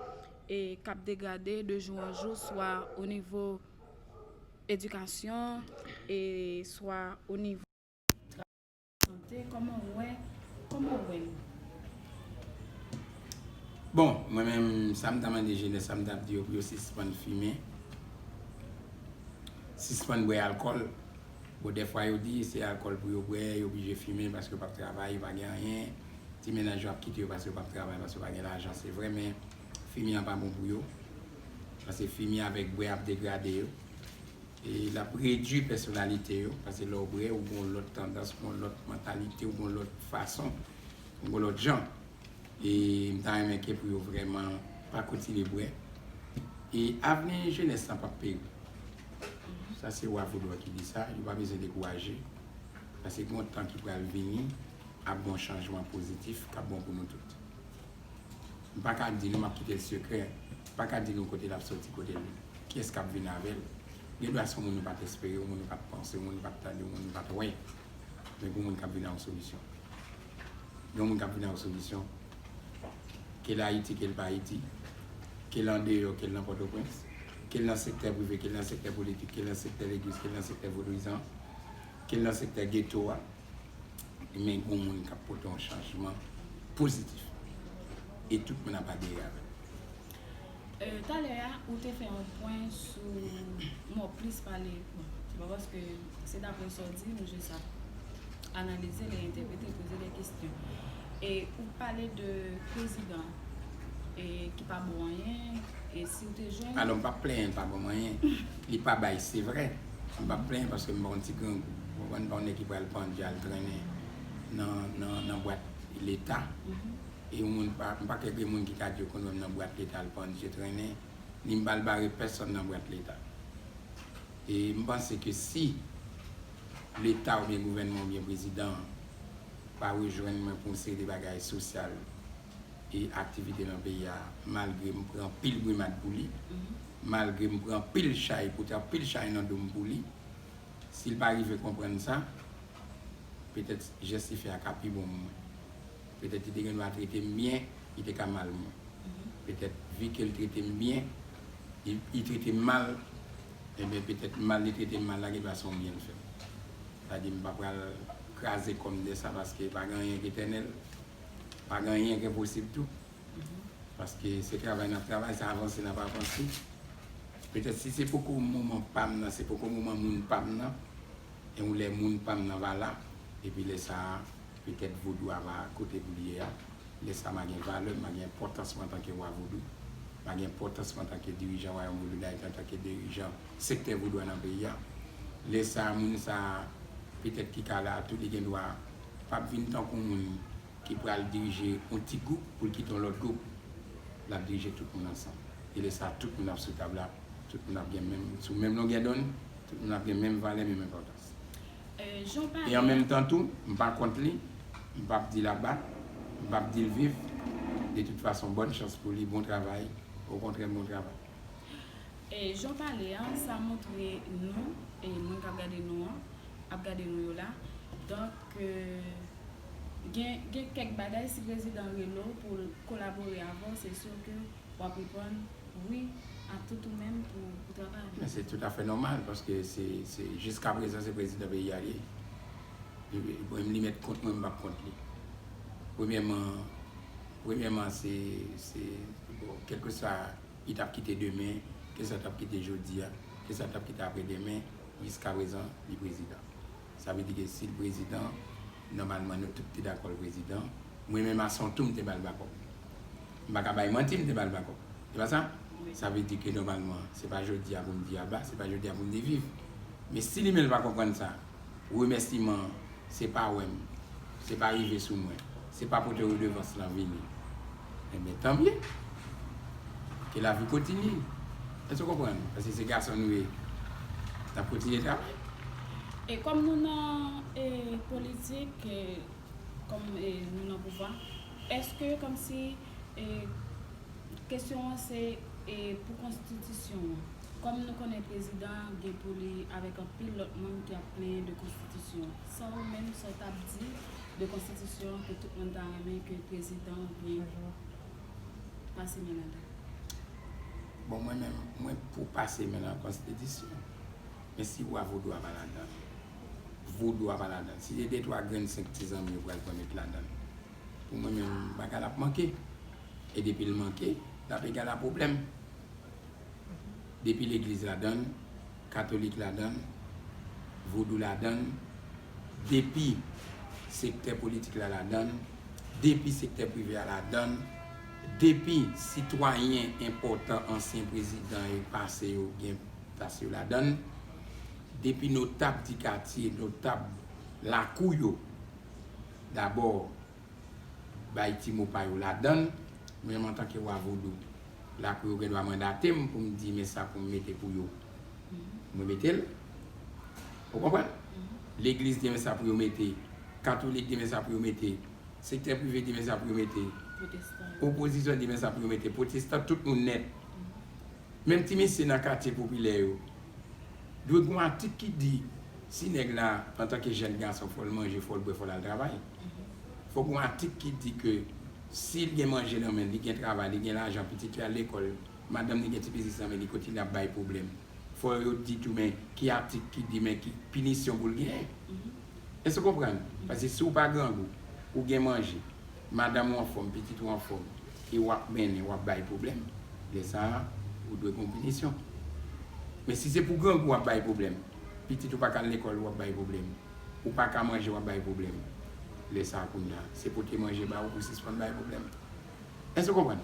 e k ap degrade de jou an jou, swa o nivo edikasyon e swa o nivo sante, kòman w wè, kòman w wè l? Bon, mwen menm, sa m ta mande jenès la, m t ap di yo pou yo sispann fimen, sispann bwè alkòl. Bon, dèfwa yo di se alkòl pou yo bwè, yo oblije fimen paske yo p ap travay, yo pa gen anyen. Ti mennaj yo ap kite yo paske yo p ap travay, paske yo pa gen lajan, se vre, men fimen an pa bon pou yo. Paske fimen avèk bwè ap degrade yo. E l ap redui pèsonalite yo, paske lè w bwè, ou gon lòt tandans, ou gon lòt mantalite, ou gon lòt fason, ou gon lòt jan. E m ta renmen ke pou yo vrèman pa kontinye bwè. E avni jenès lan p ap peri. Sa se wa vodou a ki di sa, yo pa bezwen dekouraje. Paske gon tan ki pral vini, ap gon chanjman pozitif, k ap bon pou nou tout. M pa ka di nou, m ap kite l sekrè. M pa ka di nou kote l ap soti, kote l, kiyès k ap vin avè l. Gen dwa se yon moun nou pa t espere, yon moun nou pa t panse, yon moun nou pa t tande, yon moun nou pa t wè. Men gen moun k ap vin a yon solisyon. Gen moun k ap vin a yon solisyon. Ke l Ayiti, ke l pa Ayiti. Ke l andeyò, ke l nan Pòtoprens. Ke l nan sektè prive, ke l nan sektè politik, ke l nan sektè legliz, ke l nan sektè vodouyizan. Ke l nan sektè geto a. Men gen moun k ap pote yon chanjman pozitif. E tout moun ap adere avè l. Talè a, ou te fè yon pwen sou, mwen plis pale, bon, se pa paske se daprè sa w di, nou jis ap analize l e entèprete, poze de kesyon. E ou pale de prezidan e ki pa bon anyen, e si w te jwenn. Alò, m p ap plenyen l pa bon anyen. Li pa bay, se vre. M p ap plenyen paske m pa yon ti grangou. Ou konprann, m pa yon nèg ki pral pandye al trennen nan, nan, nan bwat leta. E yon moun pa, m pa kwè gen moun ki ka di yo konn wè m nan bwat leta al pandye trennen, ni m pa al bare pèsonn nan bwat leta. E m panse ke si leta oubyen gouvènman oubyen prezidan an pa rejwenn mwen pou yon seri de bagay sosyal e aktivite nan peyi a, malgre m pran anpil brimad pou li, malgre m pran anpil chay, pote anpil chay nan do m pou li, si l pa rive konprann sa, petèt jès li fè a ka pi bon pou mwen. Petèt li te gen dwa trete m byen, li te ka mal mwen. Petèt vi ke l trete m byen, li, li trete m mal, enben petèt mal li trete m mal la gen dwa se yon byen l fè m. Sa di m pa pral kraze kò m de sa paske pa gen anyen k etènèl, pa gen anyen k enposib tou. Paske se travay n ap travay, se avanse n ap avanse. Petèt si se poko moman pa m nan, se poko moman moun pa m nan, e yon lè moun pa m nan va la, epi lè sa a, petèt vodou a va kote pou l ye a. Lè sa a, m a gen valè, m a gen enpòtans mwen antanke wa vodou. M a gen enpòtans mwen antanke dirijan Wayòm Vodou Dayiti, antanke dirijan sektè vodou a nan peyi a. Lè sa a, moun sa a, petèt ki ka la a tou, li gen dwa p ap vin tankou moun ki pral dirije yon ti gwoup pou l kite yon lòt gwoup. L ap dirije tout moun ansanm. E lè sa a, tout moun ap sou tab la, tout moun ap gen menm, sou menm longè donn, tout moun ap gen menm valè, menm enpòtans. E an menm tan tou, m pa kont li, m p ap di l aba, m p ap di l viv. De tout fason, bòn chans pou li, bon travay, okontrè, bon travay. E jan w pale a, sa montre nou, e moun k ap gade nou an, ap gade nou yo la. Donk, gen, gen kèk bagay, si prezidan rele w pou l kolabore avè w, se si ke w ap reponn wi a tout ou menm pou, pou travay. Men se toutafè nòmal, paske se, se, jiskaprezan, se prezidan peyi a li ye. Li menm li mèt kont mwen, m p ap kont li. Premyèman, premyèman, se, se, bon, kèlkeswa li t ap kite demen, kisa l t ap kite jodi a, kisa l t ap kite apre demen, jiskaprezan, li prezidan. Sa vle di ke si l prezidan, nòmalman nou tout te dakò l prezidan. Mwen menm Asson tou m te ba l bakòp. M pa ka bay manti, m te ba l bakòp. Se pa sa? Sa vle di ke nòmalman, se pa jodi a pou m di aba, se pa jodi a pou m di viv. Men si li menm l pa konprann sa, remèsiman an, se pa wè m, se pa rive sou mwen, se pa pote redevans lan vini. Enben, tanmye. Ke lavi kontinye. Èske w konprann? Paske se gason nou ye. N ap kontinye travay. E kòm nou nan e, politik, e, kòm e, nou nan pouvwa, èske kòmsi e, kesyon an se e, pou konstitisyon an? Kòm nou konnen prezidan an gen pou li avèk anpil lòt moun ki ap plenyen de konstitisyon an. Sa ou menm, sa w t ap di de konstitisyon an ke tout moun ta renmen ke prezidan an byen pase men ladan? Bon, mwen menm, mwen pou pase men nan konstitisyon. Men si wa vodou a pa ladan l, vodou a pa ladan l, si se de twa grenn senk ti zanmi yo pral pran met ladan l, pou mwen menm, bagay la ap manke. E depi l manke, l ap egal a pwoblèm. Depi legliz ladann, katolik ladann, vodou ladann, depi sektè politik la ladann, depi sektè prive a ladann, depi sitwayen enpòtan, ansyen prezidan e pase yo gen pase yo ladann, depi notab di katye, notab lakou yo, dabò, bay ti mo pa yo ladann. Mwen menm antanke wa vodou, lakou yo gen dwa mandate m pou m di men sa pou m mete pou yo. Mwen mete l. Ou konprann? Legliz gen men sa pou yo mete. Katolik gen men sa pou yo mete. Sektè prive gen men sa pou yo mete. Pwotestan. Opozisyon gen men sa pou yo mete. Pwotestan, tout moun nèt. Menm ti mesye nan katye popilè yo, dwe gen yon atik ki di, si nèg la, antanke jèn gason, fò l manje, fò l bwè, fò l al travay. Fò gen yon atik ki di ke si l gen manje nan men l, li gen travay, li gen lajan, pitit li al lekòl, madanm li gen ti biznis nan men li, kote li ap bay pwoblèm. Fò yo di tou, men ki atik ki di, men ki pinisyon pou l genyen. Èske w konprann? Paske si w pa grangou, ou gen manje, madanm ou anfòm, pitit ou anfòm, e w ap mennen, w ap bay pwoblèm, lè sa a, ou dwe gen yon pinisyon. Men si se pou grangou w ap bay pwoblèm, pitit ou pa ka al lekòl, w ap bay pwoblèm, ou pa ka manje, w ap bay pwoblèm, lè sa a, kounye a, se pote manje ba ou pou sispann bay pwoblèm. Èske w konprann?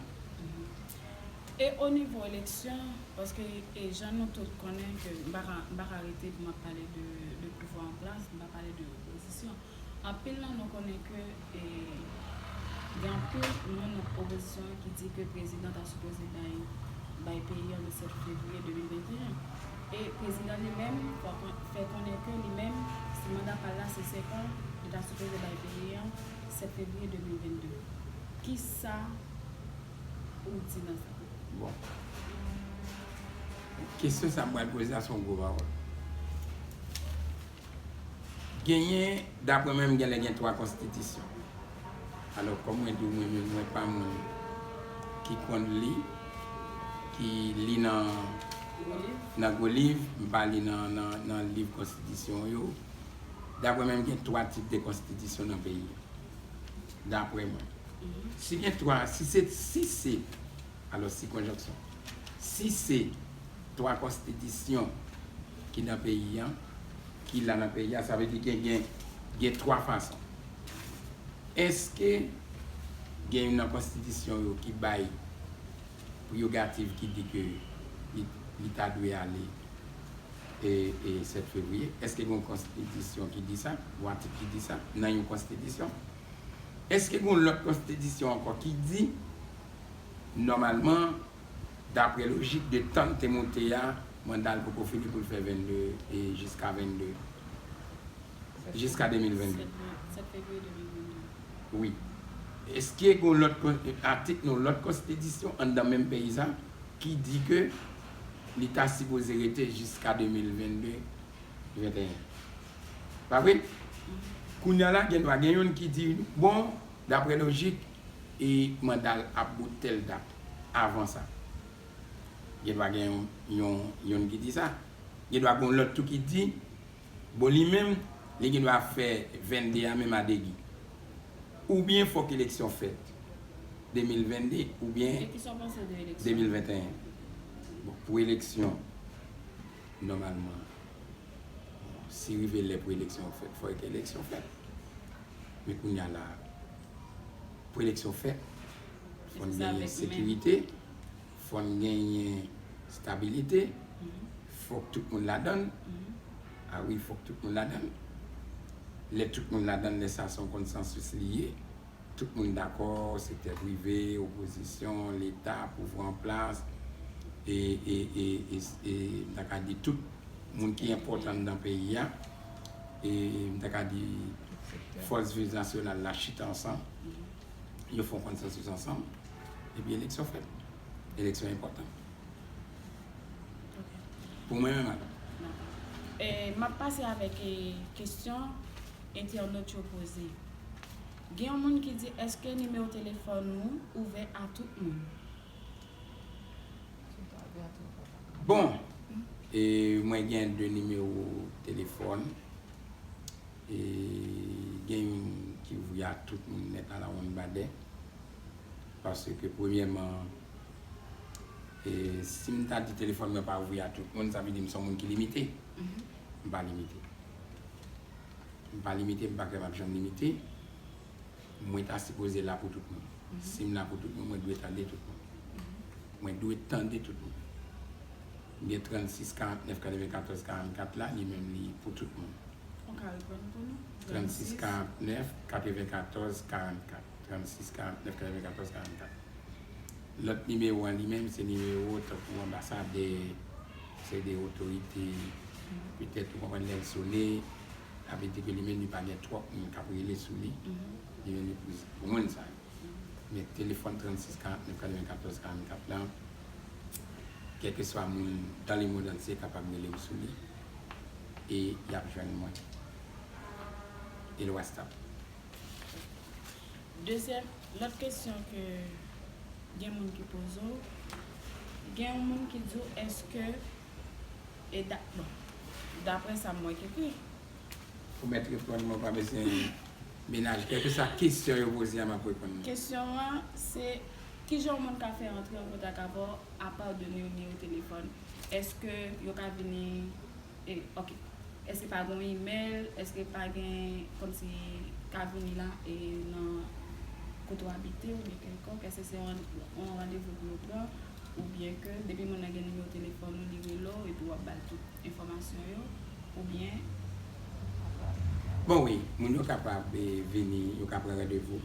E o nivo eleksyon, paske e jan nou tout konnen ke m pa ka, m pa ka rete pou m ap pale de, de pouvwa an plas, m pa pale de opozisyon. Anpil nan nou konnen ke e, gen anpil moun nan opozisyon an ki di ke prezidan ta sipoze bay, bay peyi an le sèt fevriye de mil venteyen. E prezidan li menm fè kon-, fè konnen ke li menm, si manda pa l la se senk an, li ta sipoze bay peyi an sèt fevriye de mil vennde. Kisa ou di nan sa? Bon. Kesyon sa m pral poze a se yon gwo pawòl. Genyen, daprè mwen, m genlè gen twa konstitisyon. Alò, kòm mwen di w, mwen menm, mwen pa moun ki konn li, ki li nan, nan gwo liv, m pa li nan, nan, nan liv konstitisyon yo. Daprè mwen, m gen twa tip de konstitisyon nan peyi a. Daprè mwen. Si gen twa, si se, si se, alò, si konjonksyon. Si se twa konstitisyon ki nan peyi an, ki la nan peyi a, sa vle di gen, gen, gen twa fason. Èske gen youn nan konstitisyon yo ki bay prerogativ ki di ke li, li ta dwe ale e, e sèt fevriye? Èske gen yon konstitisyon ki di sa? Yon atik ki di sa nan yon konstitisyon? Èske gen yon lòt konstitisyon ankò ki di, nòmalman, daprè lojik de tan l te moute a, manda l poko fini pou l fè vennde e jiska vennde, jiska de mil vennde? Sèt fevriye de mil vennde. Wi. Èske gen yon lòt kon-, atik nan yon lòt konstitisyon anndan menm peyi sa ki di ke li ta sipoze rete jiska de mil vennde, venteyen? Pa vre? Kounye a la, gen dwa gen youn ki di, bon, daprè lojik, e manda l ap bout tèl dat avan sa. Gen dwa gen yon, yon, youn ki di sa. Gen dwa gen yon lòt tou ki di, bon, li menm, li gen dwa fè vennde a menm a degi. Oubyen fòk eleksyon fèt de mil vennde, oubyen de mil venteyen. Bon, pou eleksyon, nòmalman, si rive lè pou eleksyon fèt, fòk eleksyon fèt. Men kounye a la, pou eleksyon fèt, fò n genyen sekirite, fò n genyen stabilite, fòk tout moun ladann. A wi, fòk tout moun ladann. Lè tout moun ladann, lè sa se yon konsansis li ye. Tout moun dakò, sektè prive, opozisyon, leta, pouvwa an plas, e, e, e, e, e, m ta ka di tout moun ki enpòtan nan peyi a, e, m ta ka di fòs viv nasyonal la chita ansanm, yo fè yon konsansis ansanm, epi eleksyon fèt. Eleksyon enpòtan. Pou mwen menm, alò. E, m ap pase avèk, e, kesyon entènòt yo poze. Gen yon moun ki di, èske nimewo telefòn ou ouvè a tout moun? Bon, e, mwen gen de nimewo telefòn. E, gen youn ki ouvri a tout moun nèt alawonnbadè. Paske premyèman, e, si m ta di telefòn mwen pa ouvri a tout moun, sa vle di m se yon moun ki limite. M pa limite. M pa limite, m pa kwè m ap janm limite. Mwen ta sipoze la pou tout moun. Si m la pou tout moun, mwen dwe tande tout moun. Mwen dwe tande tout moun. M gen trannsis karantnèf katrevenkatòz karannkat la, li menm li pou tout moun. Ou ka reprann pou nou? Trannsis karantnèf katrevenkatòz karannkat. Trannsis karantnèf katrevenkatòz karannkat. Lòt nimewo an li menm, se nimewo tankou anbasadè, se de otorite, petèt ou konprann lè l sone, sa vle di ke li menm li pa gen twòp moun k ap rele sou li, li menm li pou, pou moun sa yo. Men telefòn trannsis karantnèf katrevenkatòz karannkat la, kèlkeswa moun dans le monde entier kapab rele m sou li, e y ap jwenn mwen. E l WhatsApp. Dezyèm, lòt kesyon ke gen moun ki poze w, gen yon moun ki di w èske, e da, bon, daprè sa m wè k ekri. Ou mèt reponn mwen, pa bezwen menaj. Kèlkeswa kesyon yo poze a, m ap reponn. Kesyon an, se kijan yon moun ka fè antre an kontak avè w apa de nimewo telefòn? Èske yo ka vini, e, ok. Èske pa gen yon imèl? Èske pa gen, kòmsi, ka vini la, e, nan kote w abite oubyen kèlkonk? Èske se yon, yon randevou pou yo pran? Oubyen ke depi moun nan gen nimewo telefòn ou, li rele w epi w ap ba l tout enfòmasyon yo, oubyen. Bon, wi, moun yo kapab, e, vini, yo ka pran randevou.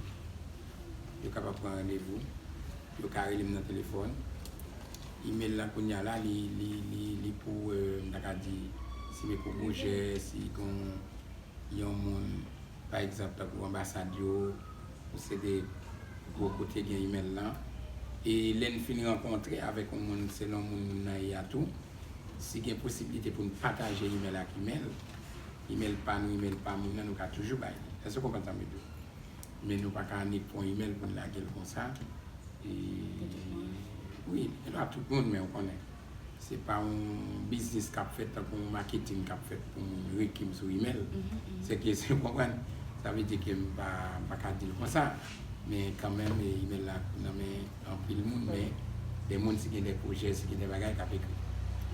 Yo kapab pran randevou. Yo ka rele m nan telefòn. Imèl la kounye a la, li, li, li, li pou, e, m ta ka di, si men pou pwojè, si gon yon moun, pa egzanp, tankou anbasad yo, ou se de gwo kote gen imèl lan. E lè n fin rankontre avèk yon moun, selon moun moun nan ye a tou, si gen posiblite pou n pataje imèl ak imèl, imèl pa nou, imèl pa moun nan, nou ka toujou bay li. Èske w konprann sa m vle di w? Men nou pa ka annik pran yon imèl pou n lage l konsa. E, wi, e pa tout moun, men ou konnen. Se pa yon biznis k ap fèt tankou yon maketin k ap fèt pou moun reki m sou imèl. Se ke, se, ou konprann? Sa vle di ke m pa, m pa ka di l konsa. Men kanmenm, e, imèl la nan men anpil moun, men de moun, si gen de pwojè, si gen de bagay k ap ekri.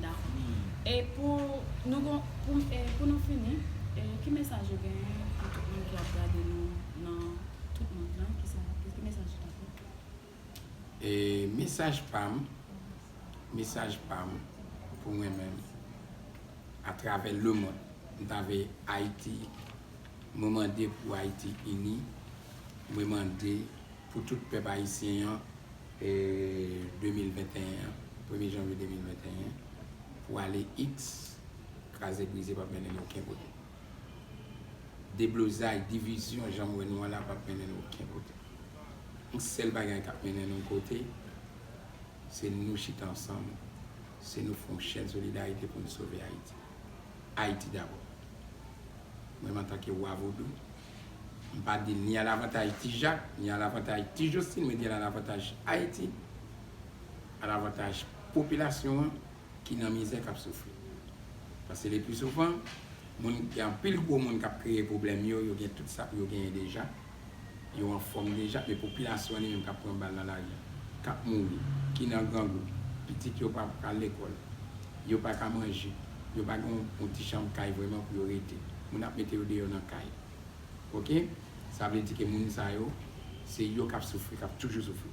Dakò. E pou nou gon, pou, e, pou nou fini, e, ki mesaj ou genyen pou tout moun ki ap gade nou nan tout mond lan? Ki sa, ki, ki mesaj ou ta fè? E, mesaj pa m, mesaj pa m pou mwen menm, atravè lemonn, m ta vle Ayiti, mwen mande pou Ayiti ini, mwen mande pou tout pèp ayisyen an, e, de mil venteyen an, premye janvye de mil venteyen, pou ale X, kraze brize p ap mennen n okenn kote. Deblozay, divizyon, jan m wè nou an la, p ap mennen n okenn kote. Yon sèl bagay k ap mennen n yon kote, se nou chita ansanm, se nou fè yon chèn solidarite pou n sove Ayiti. Ayiti dabò. Mwen menm antanke wa vodou, m pa di l ni alavantaj Ti Jak, ni alavantaj Ti Jostin, mwen di l alavantaj Ayiti, alavantaj popilasyon an ki nan mizè, k ap soufri. Paske le pli souvan, moun, gen anpil gwo moun k ap kreye pwoblèm yo, yo gen tout sa pou yo genyen deja, yo anfòm deja, men popilasyon an li menm k ap pran bal nan lari a, k ap mouri, ki nan grangou, pitit yo pa ka al lekòl, yo pa ka manje, yo pa gen yon, yon ti chanm kay vrèman pou yo rete. Moun ap mete yo deyò nan kay. Oke? Sa vle di ke moun sa yo, se yo k ap soufri, k ap toujou soufri.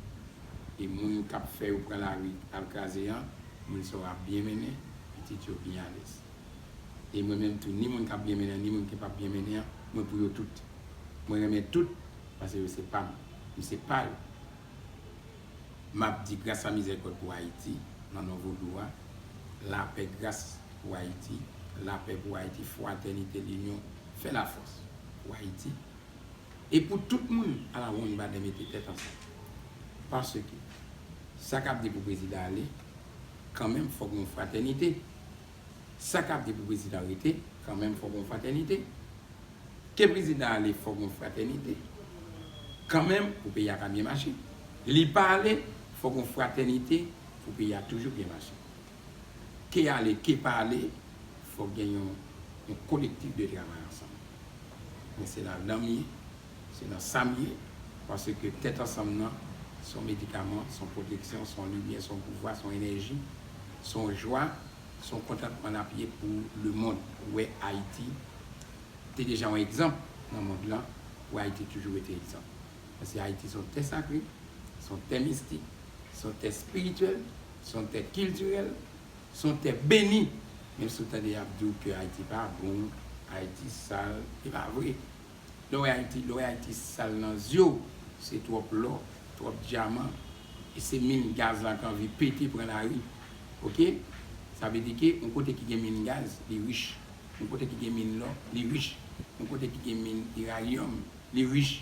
E moun k ap fè yo pran lari al kraze an, moun sa yo ap byen mennen, pitit yo byen alèz. E mwen menm tou, ni moun k ap byen mennen an, ni moun ki p ap byen mennen an, mwen pou yo tout. Mwen renmen tout, paske yo se pa m. M se pa yo. M ap di gras a mizèrikòd pou Ayiti, nan non vodou a, lapè, gras pou Ayiti, lapè pou Ayiti, fratènite, linyon, fè lafòs pou Ayiti. E pou tout moun, ala wonn badè mete tèt ansanm. Paske, sa k ap di pou prezidan ale, kanmenm fòk gon fratènite. Sa k ap di pou prezidan rete, kanmenm fòk gon fratènite. Ke prezidan ale, fòk gon fratènite. Kanmenm, pou peyi a ka byen mache. Li pa ale, fòk gon fratènite pou peyi a toujou byen mache. Ke ale, ke pa ale, fòk gen yon, yon kolektif de travay ansanm. Men se ladan m ye, se nan sa m ye, paske tèt ansanm nan, Se yon medikaman, se yon pwoteksyon, se yon limyè, se yon pouvwa, se yon enèji, se yon jwa, se yon kontantman l ap ye pou lemonn. Ou wè Ayiti te deja yon egzanp nan mond lan, pou Ayiti toujou rete egzanp. Paske Ayiti se yon tè sakre, se yon tè mistik, se yon tè espirityèl, se yon tè kiltirèl, se yon tè beni. Menm si w tande y ap di w ke Ayiti pa bon, Ayiti sal, e pa vre. Lè w wè Ayiti, lè w wè Ayiti sal nan zye w, se twòp lò, twòp dyaman, e se min gaz la k anvi pete pran lari. Oke? Sa vle di ke yon kote ki gen min gaz, li rich. Yon kote ki gen min lò, li rich. Yon kote ki gen min iranyòm, li rich.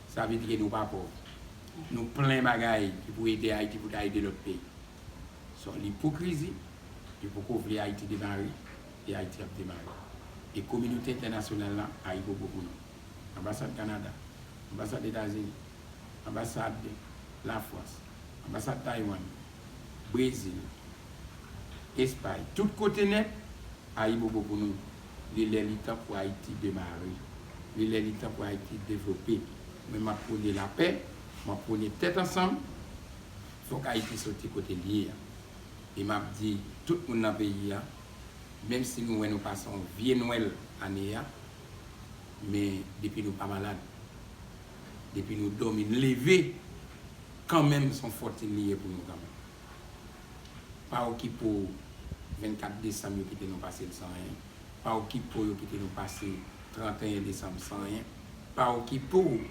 Sa vle di ke nou pa pòv. Nou plen bagay ki pou ede Ayiti, pou ta ede lòt peyi. Se yon ipokrizi, yo poko vle Ayiti demare, e Ayiti ap demare. E kominote entènasyonal la, ayibobo pou nou. Anbasad Kanada, anbasad Etazini, anbasad Lafrans, anbasad Taiwan, Brezil, Espay, tout kote nèt, ayibobo pou nou. Li lè li tan pou Ayiti demare. Li lè li tan pou Ayiti devlope. Men m ap pwone lapè, m ap pwone tèt ansanm. Fòk Ayiti soti kote l ye a. E m ap di tout moun nan peyi a, menm si nou wè nou pase yon vye Nwèl ane a, men depi nou pa malad, depi nou dòmi, n leve, kanmenm se yon fòtin li ye pou nou kanmenm. Pa okipe w, vennkat desanm yo kite nou pase l san anyen. Pa okipe w, yo kite nou pase tranteyen desanm san anyen. Pa okipe w,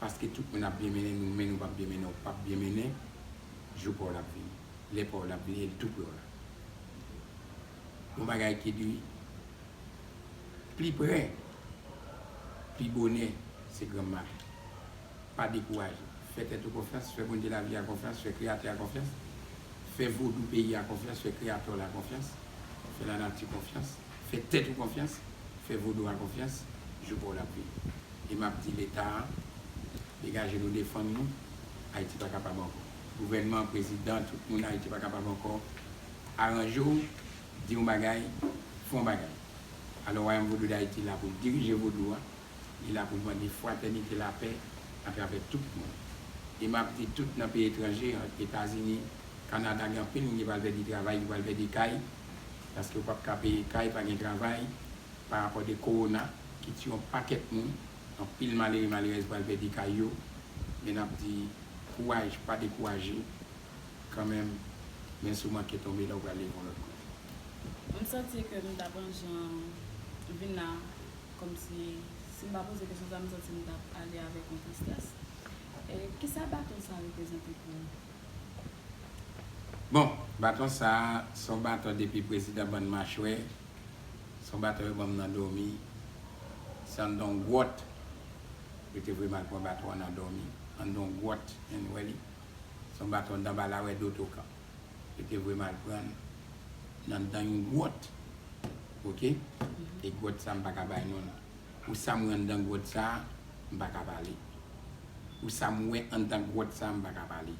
paske tout moun ap byen mennen, nou menm nou p ap byen mennen, w p ap byen mennen. Jou pa w l ap vini. Lè pa w l ap vini, e l tou pre w la. Yon bagay ki di pli pre, pi bonè, se granm maten. Pa dekouraje. Fè tèt ou konfyans, fè Bondye lavi a konfyans, fè Kreyatè a konfyans, fè vodou peyi a konfyans, fè Kreyatè w la konfyans, fè lanati konfyans, fè tèt ou konfyans, fè vodou a konfyans, jou pa w l ap vini. E m ap di Leta a, degaje nou, defann nou, Ayiti pa kapab ankò. Gouvènman, prezidan, tout moun, Ayiti pa kapab ankò. Aranje w, di yon bagay, fè yon bagay. Alò, Wayòm Vodou Dayiti la pou l dirije vodou a, li la pou l mande fratènite, lapè atravè tout moun. E m ap di tout nan peyi etranje, Etazini, Kanada, gen anpil moun ki pral pèdi travay, ki pral pèdi kay, paske yo p ap ka peye kay, pa gen travay, pa rapò de kowona ki tiye yon pakèt moun, anpil malere, malerèz pral pèdi kay yo, men n ap di kouraj, pa dekouraje, kanmenm, men si w manke tonbe la, ou pral leve yon lòt kote. M santi ke m t ap anjan vin la, kòmsi, si m pa poze kesyon sa, m santi m t ap ale avèk yon tristès. E kisa baton sa reprezante pou ou? Bon, baton sa, se yon baton depi prezidan bann machwè, se yon baton yo ban m nan dòmi, se anndan yon gwòt, yo te voye m al pran baton an nan dòmi, anndan yon gwòt, ann wè li. Se yon baton anndan ba lawè Dotokan. Yo te voye m al pran l nan anndan yon gwòt. Oke? E gwòt sa, m pa ka bay non l. Pou sa m wè anndan gwòt sa, m pa ka pale. Pou sa m wè anndan gwòt sa, m pa ka pale.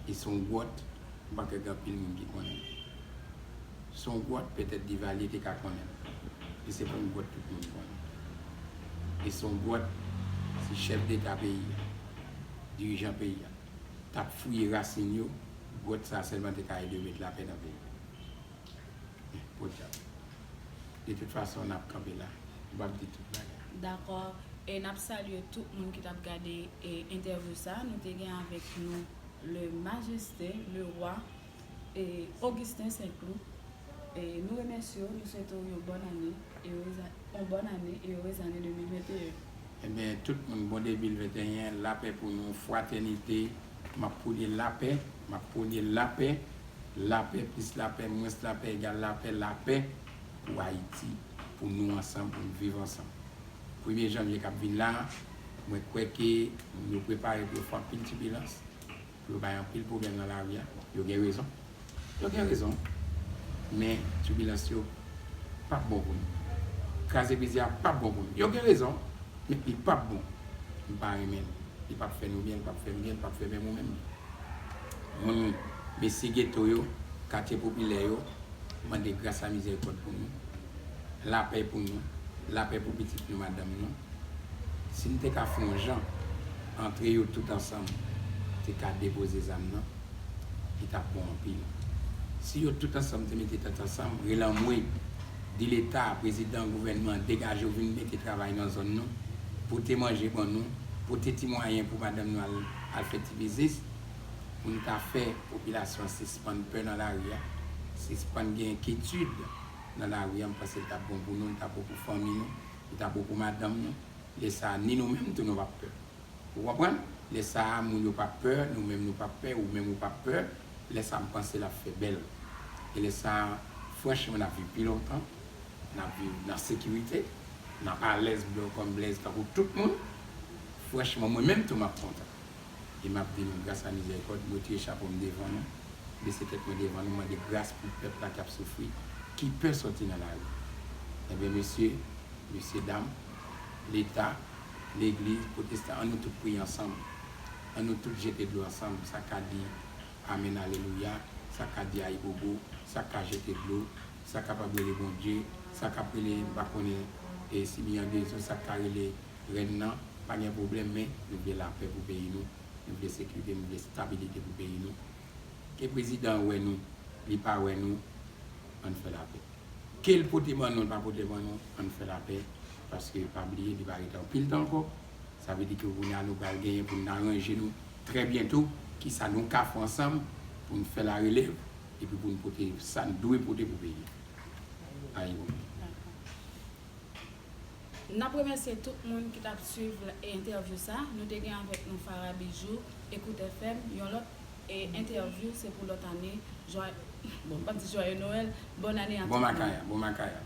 E se yon gwòt, m pa kwè gen anpil moun ki konnen l. Se yon gwòt, petèt Divalye te ka konnen l. Men se pa yon gwòt tout moun konnen. E se yon gwòt, si chèf deta peyi a, dirijan peyi a, t ap fouye rasin yo, gwòt sa sèlman te ka ede yo met lapè nan peyi. Podyab. De tout fason, n ap kanpe la. Nou p ap di tout bagay. Dakò. E n ap salye tout moun ki t ap gade, e, entèvyou sa. Nou te gen avèk nou le majesté, le roi, e, Augustin Saint-Cloud. E nou remèsye w, nou swete w yon bòn ane, e yon bòn ane, e yon ane de mil venteyen. Ebyen, tout moun, bon de mil venteyen, lapè pou nou, fratènite, m ap pwone lapè, m ap pwone lapè, lapè, plis lapè, mwens lapè, egal lapè, lapè pou Ayiti, pou nou ansanm, pou n viv ansanm. Premye janvye k ap vin la, mwen kwè ke moun yo prepare pou yo fè anpil tibilans, pou yo bay anpil pwoblèm nan lari a. Yo gen rezon. Yo gen rezon. Men tibilans yo p ap bon pou nou. Kraze brize a p ap bon pou nou. Yo gen rezon. Men li p ap bon. M pa renmen l. Li p ap fè nou byen, li p ap fè m byen, li p ap fè menm ou menm. Moun, mesye geto yo, katye popilè yo, mande gras a mizèrikòd pou nou. Lapè pou nou. Lapè pou pitit nou, madanm nou. Si n te ka fè yon jan, antre yo tout ansanm, te ka depoze zam nan, li t ap bon anpil. Si yo tout ansanm te mete tèt ansanm, rele anmwe, di Leta, prezidan, gouvènman, degaje w vin mete travay nan zòn nou, pote manje ban nou, pote ti mwayen pou madanm nou al, al fè ti biznis, pou n ka fè popilasyon an sispann pè nan lari a, sispann gen enkyetid nan lari a, m panse l t ap bon pou nou, l t ap bon pou fanmi nou, li t ap bon pou madanm nou. Lè sa a, ni nou menm tou nou p ap pè. Ou konprann? Lè sa a, moun yo p ap pè, nou menm nou p ap pè, ou menm ou p ap pè. Lè sa a, m panse l ap fè bèl. E lè sa a, franchman, n ap viv pi lontan, n ap viv nan sekirite, n ap alèz bò kòm blèz tankou tout moun. Franchman, mwen menm tou, m ap kontan. E m ap di nou, gras a mizèrikòd, mwen retire chapo m devan nou, bese tèt mwen devan nou, mande gras pou pèp la k ap soufri, ki pè sòti nan lari. Ebyen, mesye, mesye dam, Leta, legliz, pwotestan, ann nou tout priye ansanm. Ann nou tout jete dlo ansanm. Sa k ka di amèn, alelouya, sa k ka di ayibobo, sa k ka jete dlo, sa k kapab rele Bondye, sa k ap rele, m pa konnen, e si li an dezòd, sa k ka rele rèn nan, pa gen pwoblèm, men nou vle lapè pou peyi nou, nou vle sekirite, nou vle stabilite pou peyi nou. Ke prezidan an wè nou, li pa wè nou, ann fè lapè. Ke l pote ban nou, l pa pote ban nou, ann fè lapè, paske pa bliye, li pa rete anpil tan ankò. Sa vle di ke kounye a nou pral genyen pou n aranje nou trè byento, kisa nou ka fè ansanm pou n fè larelèv, epi pou n pote sa n dwe pote pou peyi a. Ayibobo. N ap remèsye tout moun ki t ap swiv entèvyou sa. Nou te gen avèk nou Farah Bijou, Écoute F M, yon lòt e entèvyou se pou lòt ane. Jwa, bon, m p ap di Joyeux Noël, bòn ane a tout moun. Bon makaya, bon makaya.